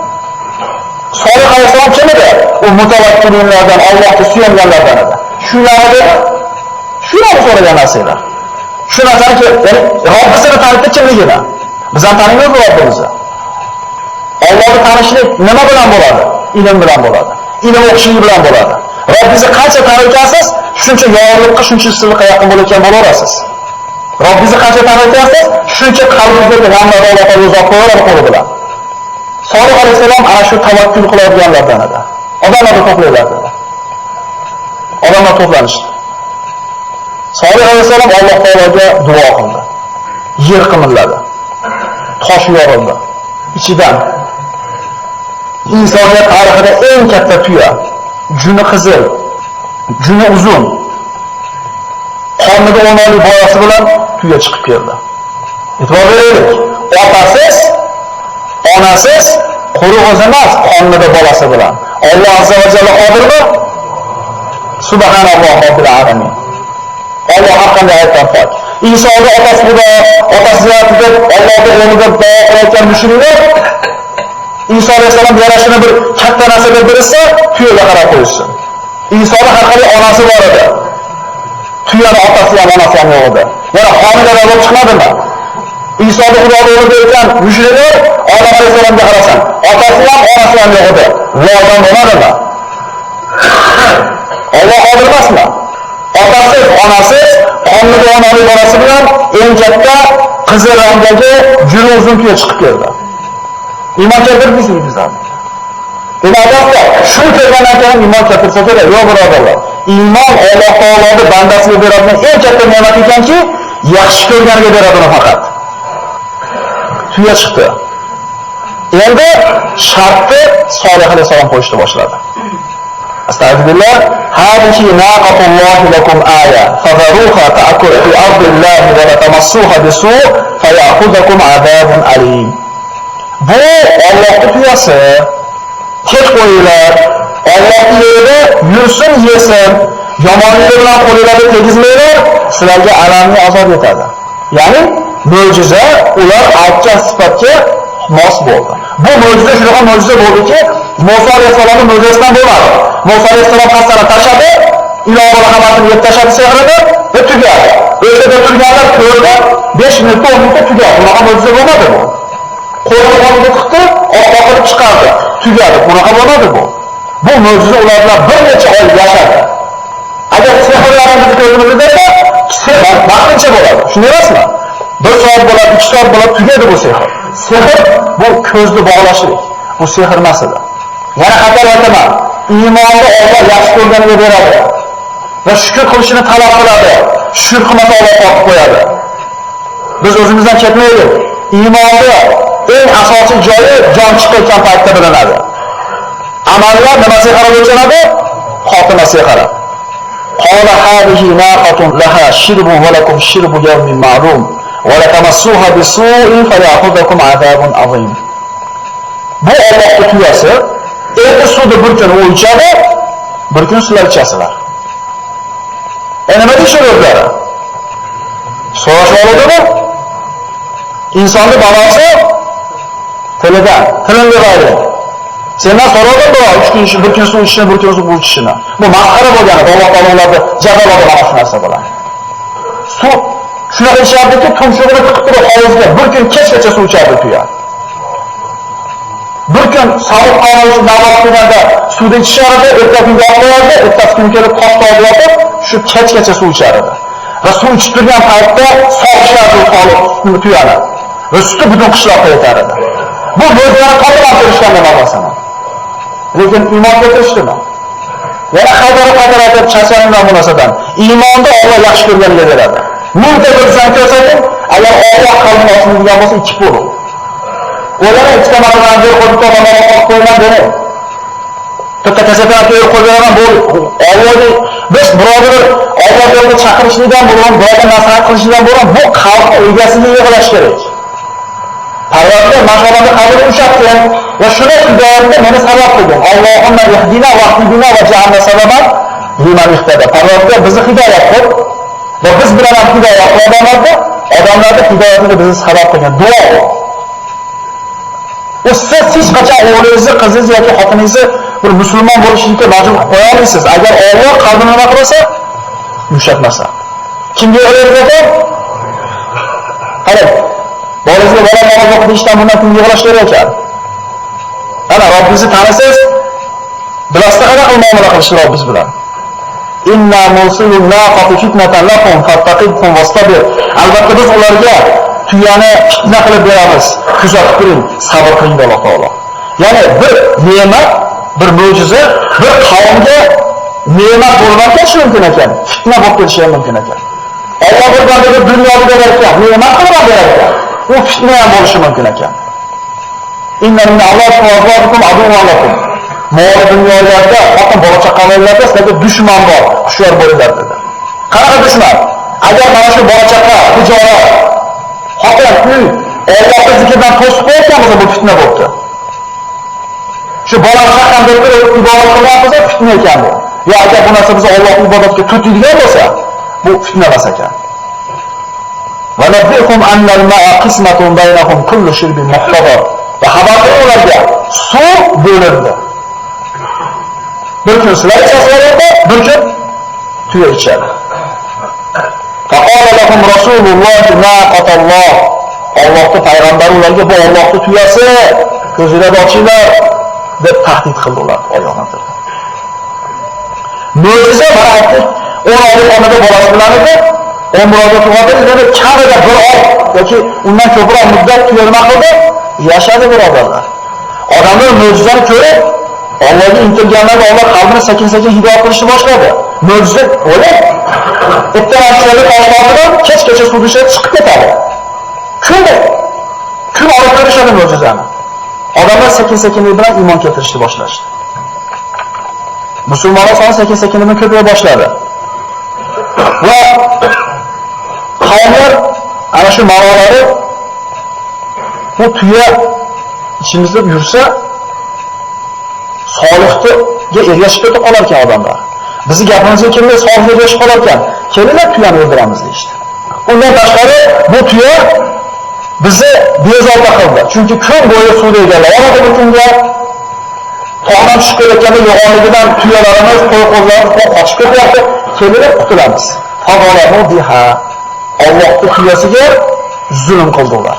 Solih alayhissalom kim edi? U mutavakkilinlardan, Allohga suyanganlardan edi. Shularni dedi, shularni so'ragan narsalar. Shu narsani, ya'ni Robbisini tanitdi kimligini. Biz ham taniymiz Robbimizni. Allohni tanishlik nima bilan bo'ladi? Ilm bilan bo'ladi. Ilm o'qishlik bilan bo'ladi. Robbingizni qancha taniyotgansiz, shuncha yorug'likqa, shuncha issiqlikqa yaqin bo'layotgan bo'laverasiz. Robbingizni qancha taniyotgansiz, shuncha qalbingizdagi g'amlarni Alloh taolo uzoq qo'yaveradi qo'li bilan. Solih alayhissalom ana shu tavakkul qiladiganlardan edi. Odamlarni to'playlardi. Odamlar to'planishdi. Solih alayhissalom Alloh taologa duo qildi. Yer qimilladi. Tosh yorildi. Ichidan insoniyat tarixida eng katta tuya, juni qizil, juni uzun, qornida 10 oylik bolasi bilan tuya chiqib keldi. E'tibor beraylik. Otasiz, onasiz, quruq o'zi emas, qornida bolasi bilan. Alloh azza va jalla qodirmi? Subhanalloh robbil alamin. Alloh har qanday aybdan pok. Insonni otasi Xudo, otasi yaratdi deb Allohning o'rnida duo qilayotgan mushriklar Inson alayhissalom yarashini bir katta narsa deb bilsa, tuyaga qarab qo'yishsin. Insonni har qanday onasi bor edi. Tuyani otasi ham, onasi ham yo'q edi. Yana homilador bo'lib chiqmadimi? Insonni Xudoning o'rnida aytgan mushriklar Odam alayhissalomga qarasan, otasi ham, onasi ham yo'q edi. Lodan bo'lmadimi? Alloh qodir emasmi? Otasiz, onasiz, qornida onalik bolasi bilan eng katta qizil rangdagi juni uzun tuya chiqib keldi. Iymon keltirdingizmi bizlarni? Demak, albatta, shu kelgandan keyin iymon keltirsa kerak. Yo'q, birodarlar. Iymon Alloh taoloning bandasiga beradigan eng katta ne'mat ekanki, yaxshi ko'rganiga beradi uni faqat. Tuya chiqdi. Endi shartni Solih alayhissalom qo'yishni boshladi. Astagfirullah, hadihi naqatullohi lakum aya, fadharuha ta'kul fi ardillahi wa la tamassuha bisu' fayakhudhukum adabun alim. Bu Allohning tuyasi. Kech qo'yinglar. Allohning yerida yursin, yesin. Yomonlik bilan qo'linglarni tegizmanglar, sizlarga alamli azob yetadi. Ya'ni mo'jiza ular aytgan sifatga mos bo'ldi. Bu mo'jiza shunaqa mo'jiza bo'ldiki, Musa alayhissalomning mo'jizasidan bo'lmadi. Musa alayhissalom hassani tashladi, ilon bola hammasini yeb tashladi sehrini va tugadi. O'shada turganlar ko'rdi, 5 minutda 10 minutda tugadi. Bunaqa mo'jiza bo'lmadi bu. Qo'lini qo'liga tiqdi, oq qilib chiqardi. Tugadi. Bunaqa bo'lmadi bu. Bu mo'jiza ular bilan bir necha oy yashadi. Agar sehrlarimizni ko'zimizda desa, sehr vaqtincha bo'ladi. Shunday emasmi? 1 soat bo'ladi, 2 soat bo'ladi, tugaydi bu sehr. Sehr bu ko'zni bog'lashlik. Bu sehr emas edi. Yana xatar aytaman. Iymonni Alloh yaxshi ko'rganiga beradi. Va shukr qilishini talab qiladi. Shukr qilmasa Alloh tortib qo'yadi. Biz o'zimizdan ketmaylik. Iymonni eng asosiy joyi jon chiqayotgan paytda bilinadi. Amallar nimasiga qarab o'lchanadi? Xotimasiga qarab. Qala hadihi naqatun laha shirbun va lakum shirbu yawmin ma'lum va la tamassuha bisu'in fayakhudhukum adabun azim. Bu Allohning tuyasi, endi suvni bir kun u ichadi, bir kun sizlar ichasizlar. Nima deyishadi o'zlari? So'rashib oladimi? Insonni balosi tilidan, tilini yig'aydi. Sendan so'radim birov 3 kun bir kun suv ichishini, bir kun suv ichishini. Bu masxara bo'lgani, Alloh taolo ularni jazoladi mana shu narsa bilan. Suv shunaqa ichardiki, tumshug'ini tiqib turib hovuzga bir kun kechgacha suv ichardi tuya. Bir kun sovuq qonuvchi namoz qilganda suvni ichishardi, ertasi kunga olib qo'yardi, ertasi kun kelib tosh tog'ib yotib, shu kechgacha suv ichardi. Va suv ichib turgan paytda sog'ishardi solib tuyani. Va suti butun qishloqqa yetar edi. Bu mo'jizani qabul qilishgan masalan. Lekin iymon keltirishdimi? Yana qaytara-qaytara aytib charchadim bu narsadan. Iymonni Alloh yaxshi ko'rganiga beradi. Mingta ko'rsang ko'rsating, agar Alloh qalbini ochmaydigan bo'lsa ichib bo'l. O'ylama ikkita martadan bir qo'yib tomonga qo'yib qo'yman dedi. Bitta kasetani qo'yib qo'yaman, bu Allohning biz birovni Alloh yo'lida chaqirishlikdan bo'lgan, birovga nasihat qilishlikdan bo'lgan bu xalq egasiga yig'lash kerak. Parvardigor mana qalbini ushatgan va shuni hidoyatda meni sabab qilgan. Allohumma ihdina va ihdina va ja'alna sababan liman ihtada. Parvardigor bizni hidoyat qil va biz bilan ham hidoyat qil odamlarni, odamlarni hidoyatiga bizni sabab qilgan duo. U siz hech qachon o'g'lingizni, qizingizni yoki xotiningizni bir musulmon bo'lishlikka majbur qilib qo'ya olmaysiz. Agar Alloh qalbini nima qilsa, yumshatmasa. Kimga yig'laydi ekan? Qarang, bolangizga bola namoz o'qib deyishdan bundan kimga yig'lash kerak ekan? Ana Robbingizni tanisiz, bilasizda qanaqa muomala qilishni Robbingiz bilan. Inna mursilun naqati fitnatan lakum fattaqibhum wastabir. Albatta biz ularga tuyani fitna qilib beramiz. Kuzatib turing, sabr qiling Alloh taolo. Ya'ni bir ne'mat, bir mo'jiza bir qavmga ne'mat bo'lib kelishi mumkin ekan, fitna bo'lib kelishi ham mumkin ekan. Alloh bir bandaga dunyoni berar ekan, ne'mat qilib berar ekan, u fitna ham bo'lishi mumkin ekan. Inna min Allohi va azvajikum aduwwan lakum. Mol dunyolarda, xotin bola chaqalarda sizlarga dushman bor, hushyor bo'linglar dedi. Qanaqa dushman? Agar mana shu bola chaqa, tijorat, xotin, uy Allohning zikridan to'sib qo'ygan bo'lsa bu fitna bo'libdi. Shu bola chaqam deb turib ibodat qilgan bo'lsa fitna ekan bu. Yo agar bu narsa bizni Allohning ibodatga tutadigan bo'lsa, bu fitna emas ekan. Va nabbikum annal ma'a qismatun baynahum kullu shirbin muqtadar. Va xabar bering ularga, suv bo'lindi. Bir kun sizlar ichasizlar, bir kun tuya ichadi. Faqala lahum rasululloh naqatalloh. Allohning payg'ambari ularga bu Allohning tuyasi, ko'zinglarni ochinglar deb tahdid qildi ular oyoqlantirdi. Mo'jiza mana aytdik, 10 oylik onada bolasi bilan edi, 11 oyda tug'adi, yana kamida bir oy yoki undan ko'proq muddat tuya nima qildi? Yashadi birodarlar. Odamlar mo'jizani ko'rib, Allohga intilganlar Alloh qalbini sekin-sekin hidoyat qilishni boshladi. Mo'jiza o'ylab, ertadan toshlardan kechgacha suv ichib chiqib ketadi. Kun olib ko'rishadi mo'jizani. Odamlar sekin-sekinlik bilan iymon keltirishni boshlashdi. Musulmonlar soni sekin-sekinlik bilan ko'paya boshladi. Va qavmlar ana shu ma'nolari bu tuya ichimizda yursa solihga ergashib ketib qolar ekan odamlar. Bizi gapimizga kelmay solihga ergashib qolar ekan. Kelinglar tuyani o'ldiramiz deyishdi. Undan tashqari bu tuya bizni bezovta qildi. Chunki kun bo'yi suvda egallab oladi bu kunga. Tog'dan tushib kelayotganda yo'g'onligidan tuyalarimiz, qo'y-qo'zlarimiz qochib ketyapti. Kelinglar qutulamiz. Fag'alamu biha. Allohning tuyasiga zulm qildi ular.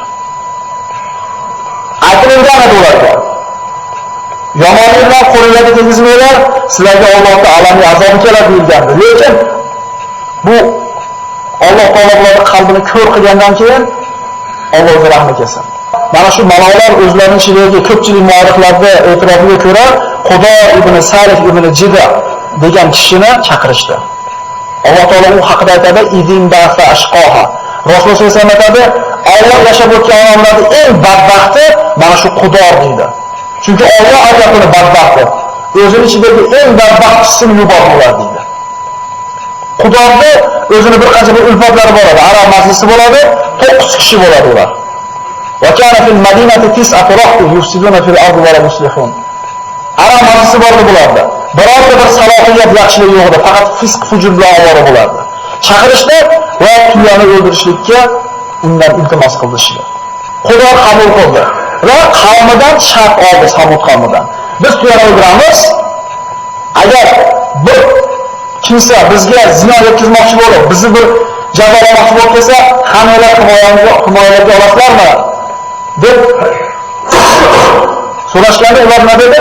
Aytilgan edi ularga. Yomonlik bilan qo'linglarga tegizmanglar, sizlarga Allohning alamiy azobi keladi deyilgandi. Lekin bu Alloh taolo ularning qalbini ko'r qilgandan keyin Alloh o'zi rahmi kelsin. Mana shu malolar o'zlarining ichidagi ko'pchilik muarrixlarda e'tirofiga ko'ra Xudo ibn Salih ibn Jida degan kishini chaqirishdi. Alloh taolo u haqida aytadi: "Idin bafa ashqoha." Rasululloh sollallohu alayhi vasallam aytadi: Alloh yashab o'tgan odamlarning eng badbaxti mana shu Qudor deydi. Chunki Alloh aytadi uni badbaxt. O'zini ichidagi eng badbaxt kishisini yubordilar deydi. Qudorda o'zini bir qancha bir ulfatlari bo'ladi. Arab majlisi bo'ladi, 9 kishi bo'ladi ular. Va kana fil madinati tis'atu rahtin yufsiduna fil ardi va la yuslihun. Arab majlisi bordi bularda. Birorta bir salohiyat yaxshilik yo'q edi, faqat fisq fujur bilan ovora bo'lardi. Chaqirishdi va tuyani o'ldirishlikka undan iltimos qilishdi. Xudo qabul qildi va qavmidan shart oldi, Samud qavmidan. Biz tuyani o'ldiramiz. Agar bir kimsa bizga ziyon yetkazmoqchi bo'lib, bizni bir jazolamoqchi bo'lib kelsa, hammalar himoyalarga olasizlarmi? Deb so'rashganda ular nima dedi?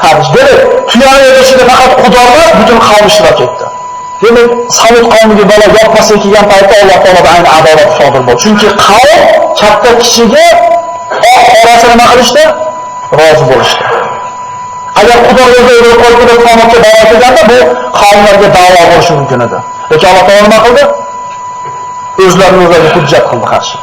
Ha, dedi, tuyani o'ldirishda faqat Xudo emas, butun qavm ishtirok etdi. Demak, Samud qavmiga balo yoqmasa kelgan paytda Alloh taoloda ayni adolat sodir bo'ldi. Chunki qavm katta kishiga oq qorasini nima qilishdi? Rozi bo'lishdi. Agar Xudo o'zi o'ldirib qo'yib Samudga balo kelganda, bu qavmlarga da'vo bo'lishi mumkin edi. Lekin Alloh taolo nima qildi? O'zlarini o'zlariga hujjat qildi qarshi.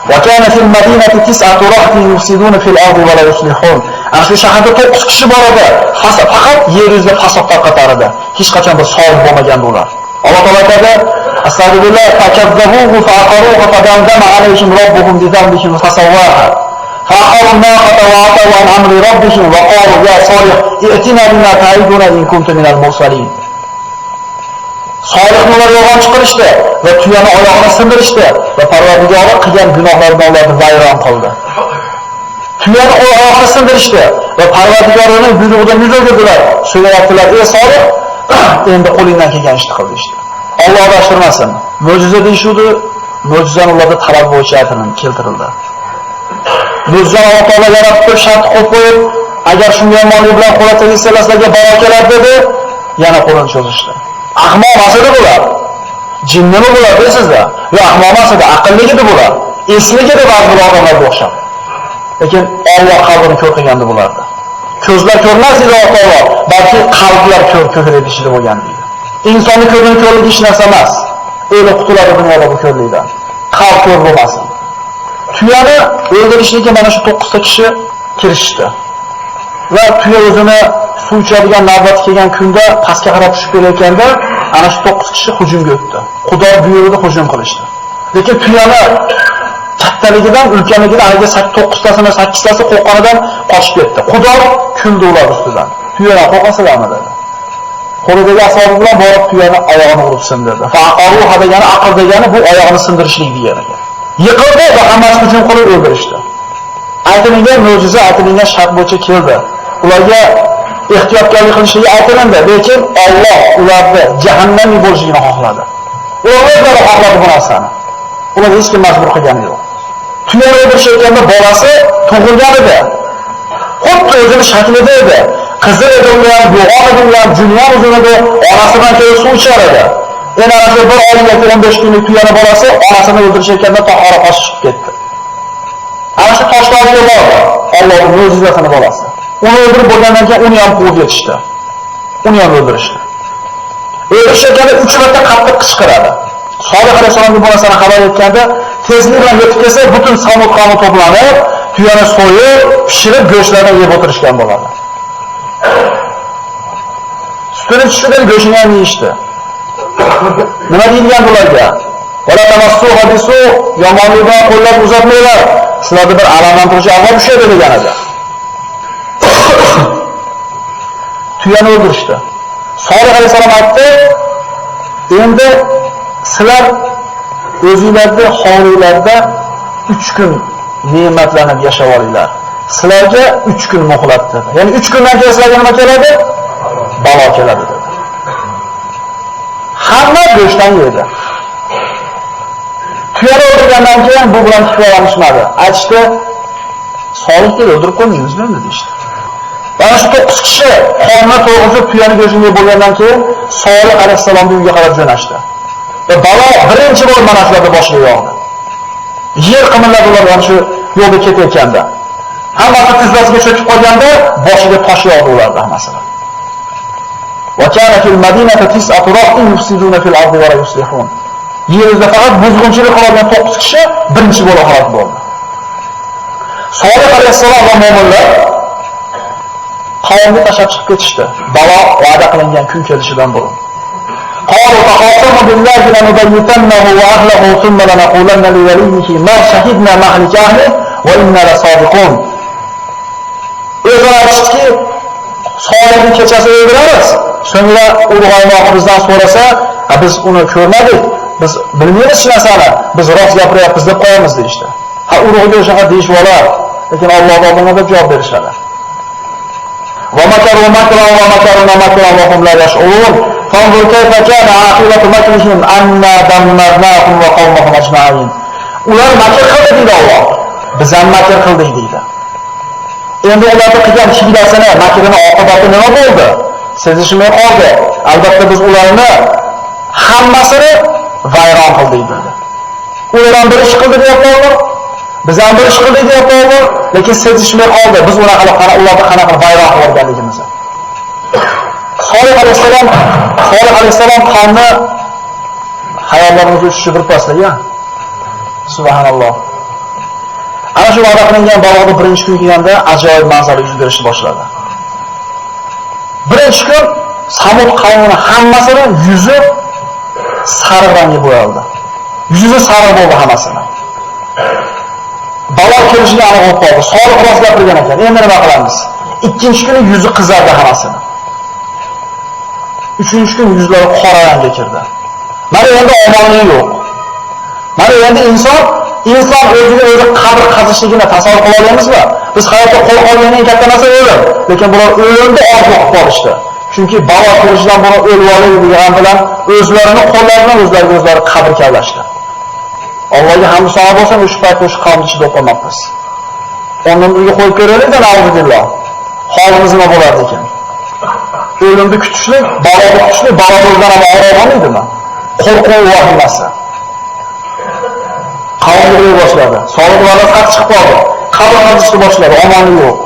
Va kana fil madinati tis'atu rahtin yufsiduna fil ardi va la yuslihun. Ana shu shaharda 9 kishi bor edi. Faqat yer yuzida fasod tarqatar edi. Hech qachon bir solih bo'lmagan ular. Alloh taolo aytadi: "Astagfirullah, fakazzabuhu faqaruhu fadamdama alayhim robbuhum bi dhanbihim fasawwaha. Faqaru naqata wa ataw an amri robbihim wa qalu ya solih i'tina bima ta'iduna in kunta minal mursalin." Solihni ular yolg'on chiqarishdi va tuyani oyog'ini sindirishdi va Parvardigori qilgan gunohlaridan ularni vayron qildi. Tuyani oyog'ini sindirishdi va Parvardigorining buyrug'idan yuz o'girdilar. So'rayaptilar: "Ey Solih, endi qo'lingdan kelgan ishni qil" deyishdi. Alloh adashtirmasin. Mo'jiza deyishudi, mo'jizani ularda talab bo'yicha aytilib keltirildi. Mo'jizani Alloh taolo yaratib turib shart qo'yib qo'yib, agar shunga yomonlik bilan qo'l tegizsalar sizlarga balo keladi dedi, yana qo'lini cho'zishdi. Ahmoq emas edi bular. Jinnimi bular deysizlar? Yo, ahmoq emas edi, aqlli edi bular. Esli edi ba'zi bir odamlarga o'xshab. Lekin Alloh qalbini ko'r qilgandi bularda. Ko'zlar ko'rmas edi Alloh taolo, balki qalblar ko'r edishida bo'lgan deydi. Insonni ko'rgan ko'rligi hech narsa emas. O'lib qutuladi dunyoda bu ko'rlikdan. Qalb ko'r bo'lmasin. Tuyani o'ldirishlikka mana shu 9 ta kishi kirishdi. Va tuya o'zini suv ichadigan navbati kelgan kunda pastga qarab tushib kelayotganda ana shu 9 kishi hujumga o'tdi. Xudo buyurdi, hujum qilishdi. Lekin tuyani kattaligidan, ulkanligidan haligi 9tasini, 8tasi qo'rqqanidan qochib ketdi. Xudo kuldi ular ustidan. Tuyadan qo'rqasizlarmi dedi. Qo'lidagi asbobi bilan borib tuyani oyog'ini urib sindirdi. Faqaruha degani aql degani, bu oyog'ini sindirishlik degani. Yiqildi va hammasi hujum qilib o'ldirishdi. Aytilgan mo'jiza aytilgan shart bo'yicha keldi. Ularga ehtiyotkorlik qilishligi aytilindi, lekin Alloh ularni jahannamga bo'lishini xohladi. Ular o'zlari xohladi bu narsani. Ular hech kim majbur qilgani yo'q. Tuyani o'ldirishayotganda bolasi tug'ilgan edi. Xuddi o'zini shaklida edi. Qizi edi u ham, yo'g'on edi u ham, juni ham uzun edi, onasi bilan kelib suv ichar edi. Endi ana shu bir oy yoki 15 kunlik tuyani bolasi onasini o'ldirishayotganda tohora qochib chiqib ketdi. Ana shu toshlarga bordi. Allohning mo'jizasini bolasi. Uni o'ldirib bo'lgandan keyin uni ham quvib yetishdi. Uni ham o'ldirishdi. O'ldirishayotganda 3 marta qattiq qichqiradi. Solih alayhissalomga bu narsani xabar etganda tezlik bilan yetib kelsa, butun Samud qavmi to'planib, tuyani so'yib, pishirib, go'shtlarni yeb o'tirishgan bo'ladi. Sutini tushirib, go'shtini ham yeyishdi. Nima deyilgan bularga? Wala tamassuha bisu, yomonlik bilan qo'llab uzatmanglar. Sizlarda bir alamlantiruvchi azob tushadi degan edi. Tuyani o'ldirishdi. Solih alayhissalom aytdi: "Endi sizlar o'zingizlarni hovlilarda 3 kun ne'matlanib yashab olinglar. Sizlarga 3 kun muhlat" dedi. Ya'ni 3 kundan keyin sizlarga nima keladi? Balo keladi dedi. Hamma go'shtdan yedi. Tuyani o'ldirgandan keyin bu bilan kifoyalanishmadi. Aytishdi: "Solih dedi, o'ldirib qo'ymaymizmi endi" deyishdi. Mana shu 9 kishi qornini to'yg'izib tuyani go'shtini yeb bo'lgandan keyin Solih alayhissalomning uyiga qarab jo'nashdi. Va balo birinchi bo'lib mana shularni boshiga yog'di. Yer qimilladi ular mana shu yo'lda ketayotganda. Hammasi tizzasiga cho'kib qolganda boshiga tosh yog'di ularning hammasini. Va kana fil madinati tis'atu rahtin yufsiduna fil ardi va la yuslihun. Yer yuzida faqat buzg'unchilik qilgan 9 kishi birinchi bo'lib halok bo'ldi. Solih alayhissalom va mo'minlar qavmni tashlab chiqib ketishdi. Balo va'da qilingan kun kelishidan burun. قالوا تقاسموا بالله لنبيتنه وأهله ثم لنقولن لوليه ما شهدنا مهلك أهله va inna lasodiqun. O'zlari aytishdiki, Solihning kechasi o'ldiramiz. So'ngra urug'oymog'i bizdan so'rasa, biz uni ko'rmadik, biz bilmaymiz shu narsani, biz rost gapiryapmiz deb qo'yamiz deyishdi. Ha, urug'iga o'shaqa deyishib olar, lekin Alloh oldida deb javob berishadi. Va makaru makran va makaruna makran va hum la yash'urun. Fanzur kayfa kana aqibatu makrihim anna dammarnahum va qawmahum ajma'in. Ular makr qildi deydi Alloh. Biz ham makr qildik deydi. Endi ularning qilgan hiylasini, makrini oqibati nima bo'ldi? Sezishmay qoldi. Albatta biz ularni hammasini vayron qildik dedi. Ular ham bir ish qildi deyapti Alloh. Biz ham bir ish qildik deyapti Alloh, lekin sezishmay qoldi. Biz ularni qanaqa vayron qilganligimizni. Solih alayhissalom qavmni hayollarimizga tushishi bir pasda, subhanalloh. Ana shu va'da qilingan baloni birinchi kun kelganda ajoyib manzara yuz berishni boshladi. Birinchi kun Samud qavmini hammasini yuzi sariq rangga bo'yaldi. Yuzi sariq bo'ldi hammasini. Balo kelishiga aniq bo'lib qoldi. Solih rost gapirgan ekan. Endi nima qilamiz? Ikkinchi kuni yuzi qizardi hammasini. Uchinchi kun yuzlari qora rangga kirdi. Mana endi omonlik yo'q. Mana endi inson o'ziga o'zi qabr qazishligini tasavvur qila olamizmi? Biz hayotda qo'rqolgan eng katta narsa o'lim. Lekin bular o'limni orzu qilib qolishdi. Chunki balo ko'rishidan buni o'lib olay degan bilan o'zlarini qo'llari bilan o'zlariga o'zlari qabr kavlashdi. Allohga hamd sano bo'lsin, o'sha paytda o'sha qavmni ichida o'qimabmiz. Ondan uyga qo'yib ko'raylik-da, na'uzubillah. Holimiz nima bo'lardi ekan? O'limni kutishlik, baloni kutishlik, balo o'zidan ham og'ir bo'lmaydimi? Qo'rquv vahimasi. Qavm yig'lay boshladi. Solih va'dasi haq chiqib qoldi. Qabr qazishni boshladi, omoni yo'q.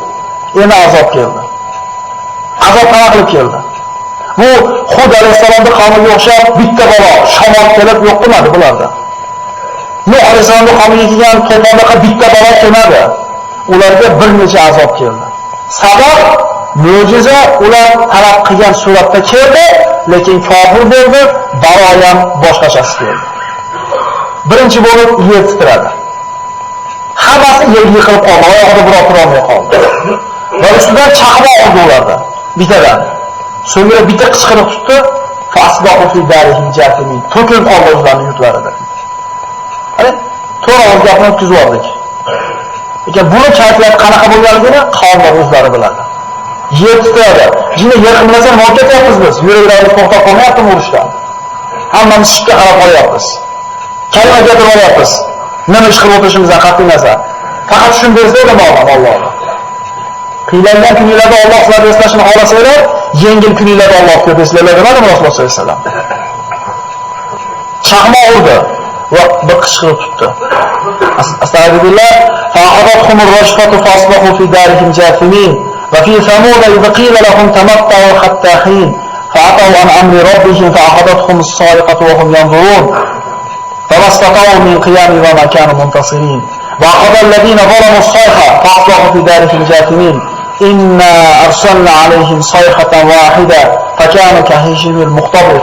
Endi azob keldi. Azob qanaqa qilib keldi? Bu Hud alayhissalomning qavmiga o'xshab bitta balo shamol kelib yo'q qilmadi bularda. Nuh alayhissalomning qavmiga kelgan to'fondaqa bitta balo kelmadi. Ularga bir necha azob keldi. Sabab mo'jiza ular talab qilgan suratda keldi, lekin kofir bo'ldi, balo ham boshqachasi keldi. Birinchi bo'lib yer titradi. Hammasi yerga yiqilib qoldi, oyog'ida birov turolmay qoldi. Va ustidan chaqmoq urdi ularda, bittadan. So'ngra bitta qichqiriq tutdi, fasbahu fi darihim jathimin. To'kilib qoldi o'zlarining yurtlarida. Ana to'g'ri og'iz gapni o'tkazib yubordik. Lekin buni kayfiyati qanaqa bo'lganligini qavmlar o'zlari biladi. Yer titradi. Jinni yer qimlasa nima ketyapmiz biz? Yuraklarimiz to'xtab qolmayaptimi urushdan? Hammamiz shikka qarab qolyapmiz. Kalima gapirib olyapmiz. Nima ish qilib o'tirishimizdan qat'iy nazar. Faqat shuni bersa edi Alloh. Qiylangan kunlarda Alloh sizlarni eslashini xohlasanglar, yengil kunlarda Alloh ko'p eslaylar demadimi Rasululloh sollallohu alayhi vasallam? Chaqmoq urdi va bir qichqiriq tutdi. Astagfirullah, fa'adathumur rajfatu fasbahu fi darihim jathimin va fi samud idh qila lahum tamatta'u hatta hin fa'ataw an amri robbihim fa'akhadathum as-sa'iqatu wa hum yanzurun. فما استطاعوا من قيام وما كانوا منتصرين وأخذ الذين ظلموا الصيحة فأصبحوا في دارهم جاثمين إنا أرسلنا عليهم صيحة واحدة فكانوا كهشيم المحتضر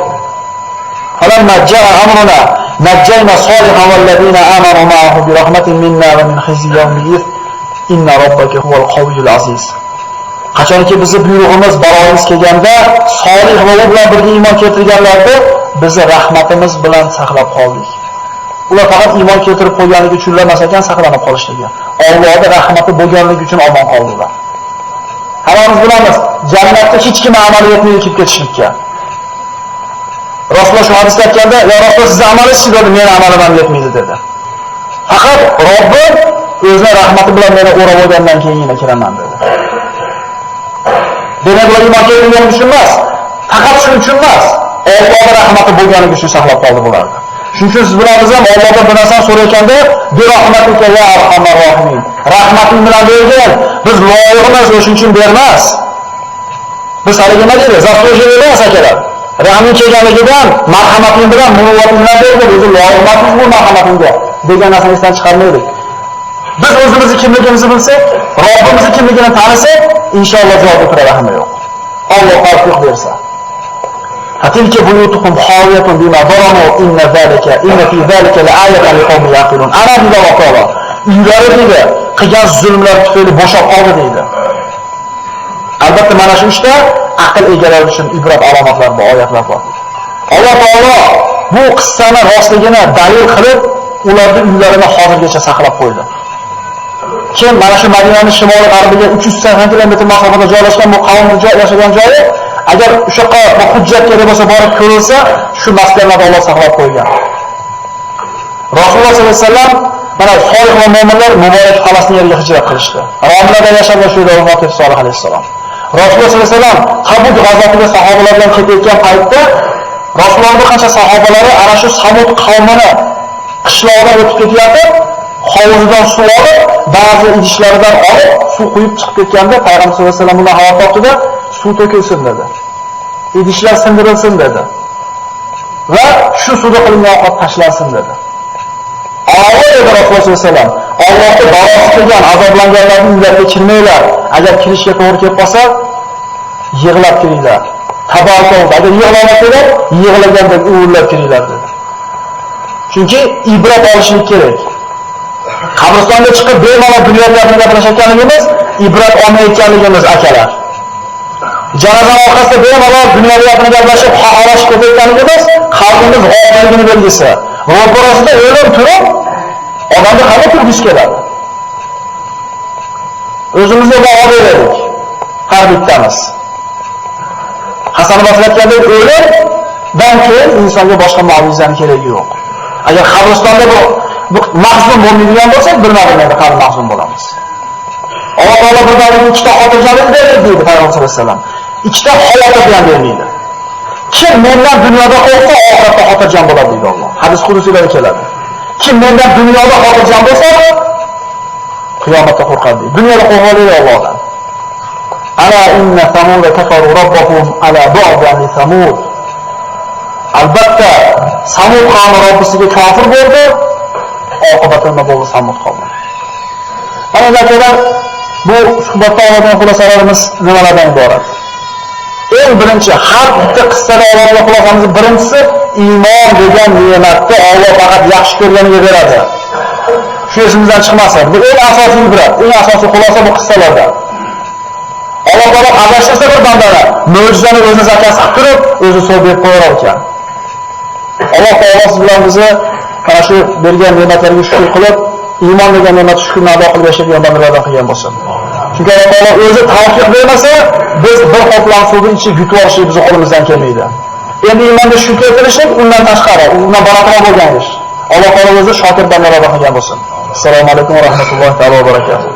فلما جاء أمرنا نجينا صالحا والذين آمنوا معه برحمة منا ومن خزي يومئذ إن ربك هو القوي العزيز. Qachonki bizni buyrug'imiz, balomiz kelganda, Solih va u bilan birga iymon keltirganlarni bizni rahmatimiz bilan saqlab qoldik. Ular faqat iymon keltirib qo'yganligi uchun emas ekan, saqlanib qolishligi. Allohning rahmati bo'lganligi uchun omon qoldilar. Hammamiz bilamiz, jannatda hech kim amali yetmaydi kirib ketishlikka. Rasululloh shu hadisda aytganda, "Ya Rasululloh, siz amalingiz dedi, meni amalim ham yetmaydi" dedi. Faqat Robbim o'zining rahmati bilan meni o'rab olgandan keyingina kiraman dedi. Demak, ular iymon keltirgani uchun emas, faqat shuning uchun emas, Allohning rahmati bo'lganligi uchun saqlab qoldi bularni. Shuning uchun siz bilamiz ham Allohdan bir narsani so'rayotganda, "Bi rahmatika ya arhamar rohimin." Rahmating bilan bergin. Biz loyiq emas, o'shuning uchun bermas. Biz hali nima deydi? Заслужили emas akalar. Rahming kelganligidan, marhamating bilan, muruvvating bilan berdi, o'zi loyiq emasmiz bu marhamatingga degan narsani esdan chiqarmaylik. Biz o'zimizni kimligimizni bilsak, Robbimizni kimligini tanisak, inshaalloh javob o'tiradi hamma yo'q. Alloh tavfiq bersa. Fatilka buyutuhum xawiyatun bima zalamu inna zalika inna fi zalika la'ayatan liqawmin yaqilun. Ana deydi Alloh taolo. Uylari deydi, qilgan zulmlar tufayli bo'shab qoldi deydi. Albatta mana shu ishda aql egalari uchun ibrat alomatlari bor, oyatlar bor. Alloh taolo bu qissani rostligini dalil qilib, ularning uylarini hozirgacha saqlab qo'ydi. Kim mana shu Madinaning shimoli-g'arbiga 380 km masofada joylashgan bu qavmning yashagan joyi, agar o'sha bu hujjat kerak bo'lsa borib ko'rilsa, shu maskanlarda Alloh saqlab qo'ygan. Rasululloh sollallohu alayhi vasallam mana solih va mo'minlar muborak Falastin yeriga hijrat qilishdi. Romlarda yashagan shu yerda vafot etdi Solih alayhissalom. Rasululloh sollallohu alayhi vasallam Tabuk g'azotiga sahobalar bilan ketayotgan paytda Rasulullohning bir qancha sahobalari ana shu Samud qavmini qishlog'idan o'tib ketayotib, hovuzidan suv olib, ba'zi idishlaridan olib, suv quyib chiqib ketganda Payg'ambar sollallohu alayhi vasallam undan xabar topdida, suv to'kilsin dedi. Idishlar sindirilsin dedi. Va shu suvda qilingan ovqat tashlansin dedi. Alloh dedi Rasululloh sollallohu alayhi vasallam, Allohga balosi kelgan, azoblanganlarning uylariga kirmanglar. Agar kirishga to'g'ri kelib qolsa, yig'lab kiringlar. Tabaraka oldi. Agar yig'lamasanglar, yig'laganda uvullab kiringlar dedi. Chunki ibrat olishlik kerak. Qabristonga chiqib bemalol dunyo gapini gapirishayotganligimiz, ibrat olmayotganligimiz akalar. Janozaning orqasida bemalol dunyo gapini gaplashib, xaxolashib ketayotganligimiz qalbimiz g'ofilligini belgisi. Ro'parasida o'lim turib, odamga qanday turgisi keladi? O'zimizga baho beraylik. Har bittamiz. Hasan Basri aytgandek, o'limdan keyin insonga boshqa mo'jizaning keragi yo'q. Agar qabristonda bu mahzun bo'lmaydigan bo'lsak, bilmadim endi qanday mahzun bo'lamiz. Alloh taolo bir bandaga ikkita xotirjamlik berdi deydi Payg'ambar sollallohu alayhi vasallam. Ikkita xavotir ham bermaydi. Kim mendan dunyoda qo'rqsa, oxiratda xotirjam bo'ladi deydi Alloh. Hadis qudusiylarda keladi. Kim mendan dunyoda xotirjam bo'lsa, qiyomatda qo'rqadi deydi. Dunyoda qo'rqadi Allohdan. Ala inna samud kafaru robbahum ala bu'dan li samud. Albatta Samud qavmi Robbisiga kofir bo'ldi, oqibati nima bo'ldi Samud qavmi? Mana akalar, bu suhbatda oladigan xulosalarimiz nimalardan iborat? Eng birinchi, har bitta qissada oladigan xulosamiz birinchisi iymon degan ne'matni Alloh faqat yaxshi ko'rganiga beradi. Shu esimizdan chiqmasin. Bu eng asosiy ibrat, eng asosiy xulosa bu qissalarda. Alloh taolo adashtirsa bir bandani, mo'jizani o'zi zakasi qilib turib, o'zi so'z berib qo'yar ekan. Alloh taolo siz bilan bizni mana shu bergan ne'matlarga shukr qilib, iymon degan ne'matni shukrni ado qilib yashaydigan bandalardan qilgan bo'lsin. Chunki Alloh taolo o'zi tavfiq bermasa, biz bir qoplan suvni ichib yutib olishlik bizning qo'limizdan kelmaydi. Endi iymonga shukr qilishlik undan tashqari, undan barakot bo'lgan ish. Alloh taolo o'zi shokir bandalardan qilgan bo'lsin. Assalomu alaykum va rahmatullohi va barakatuh.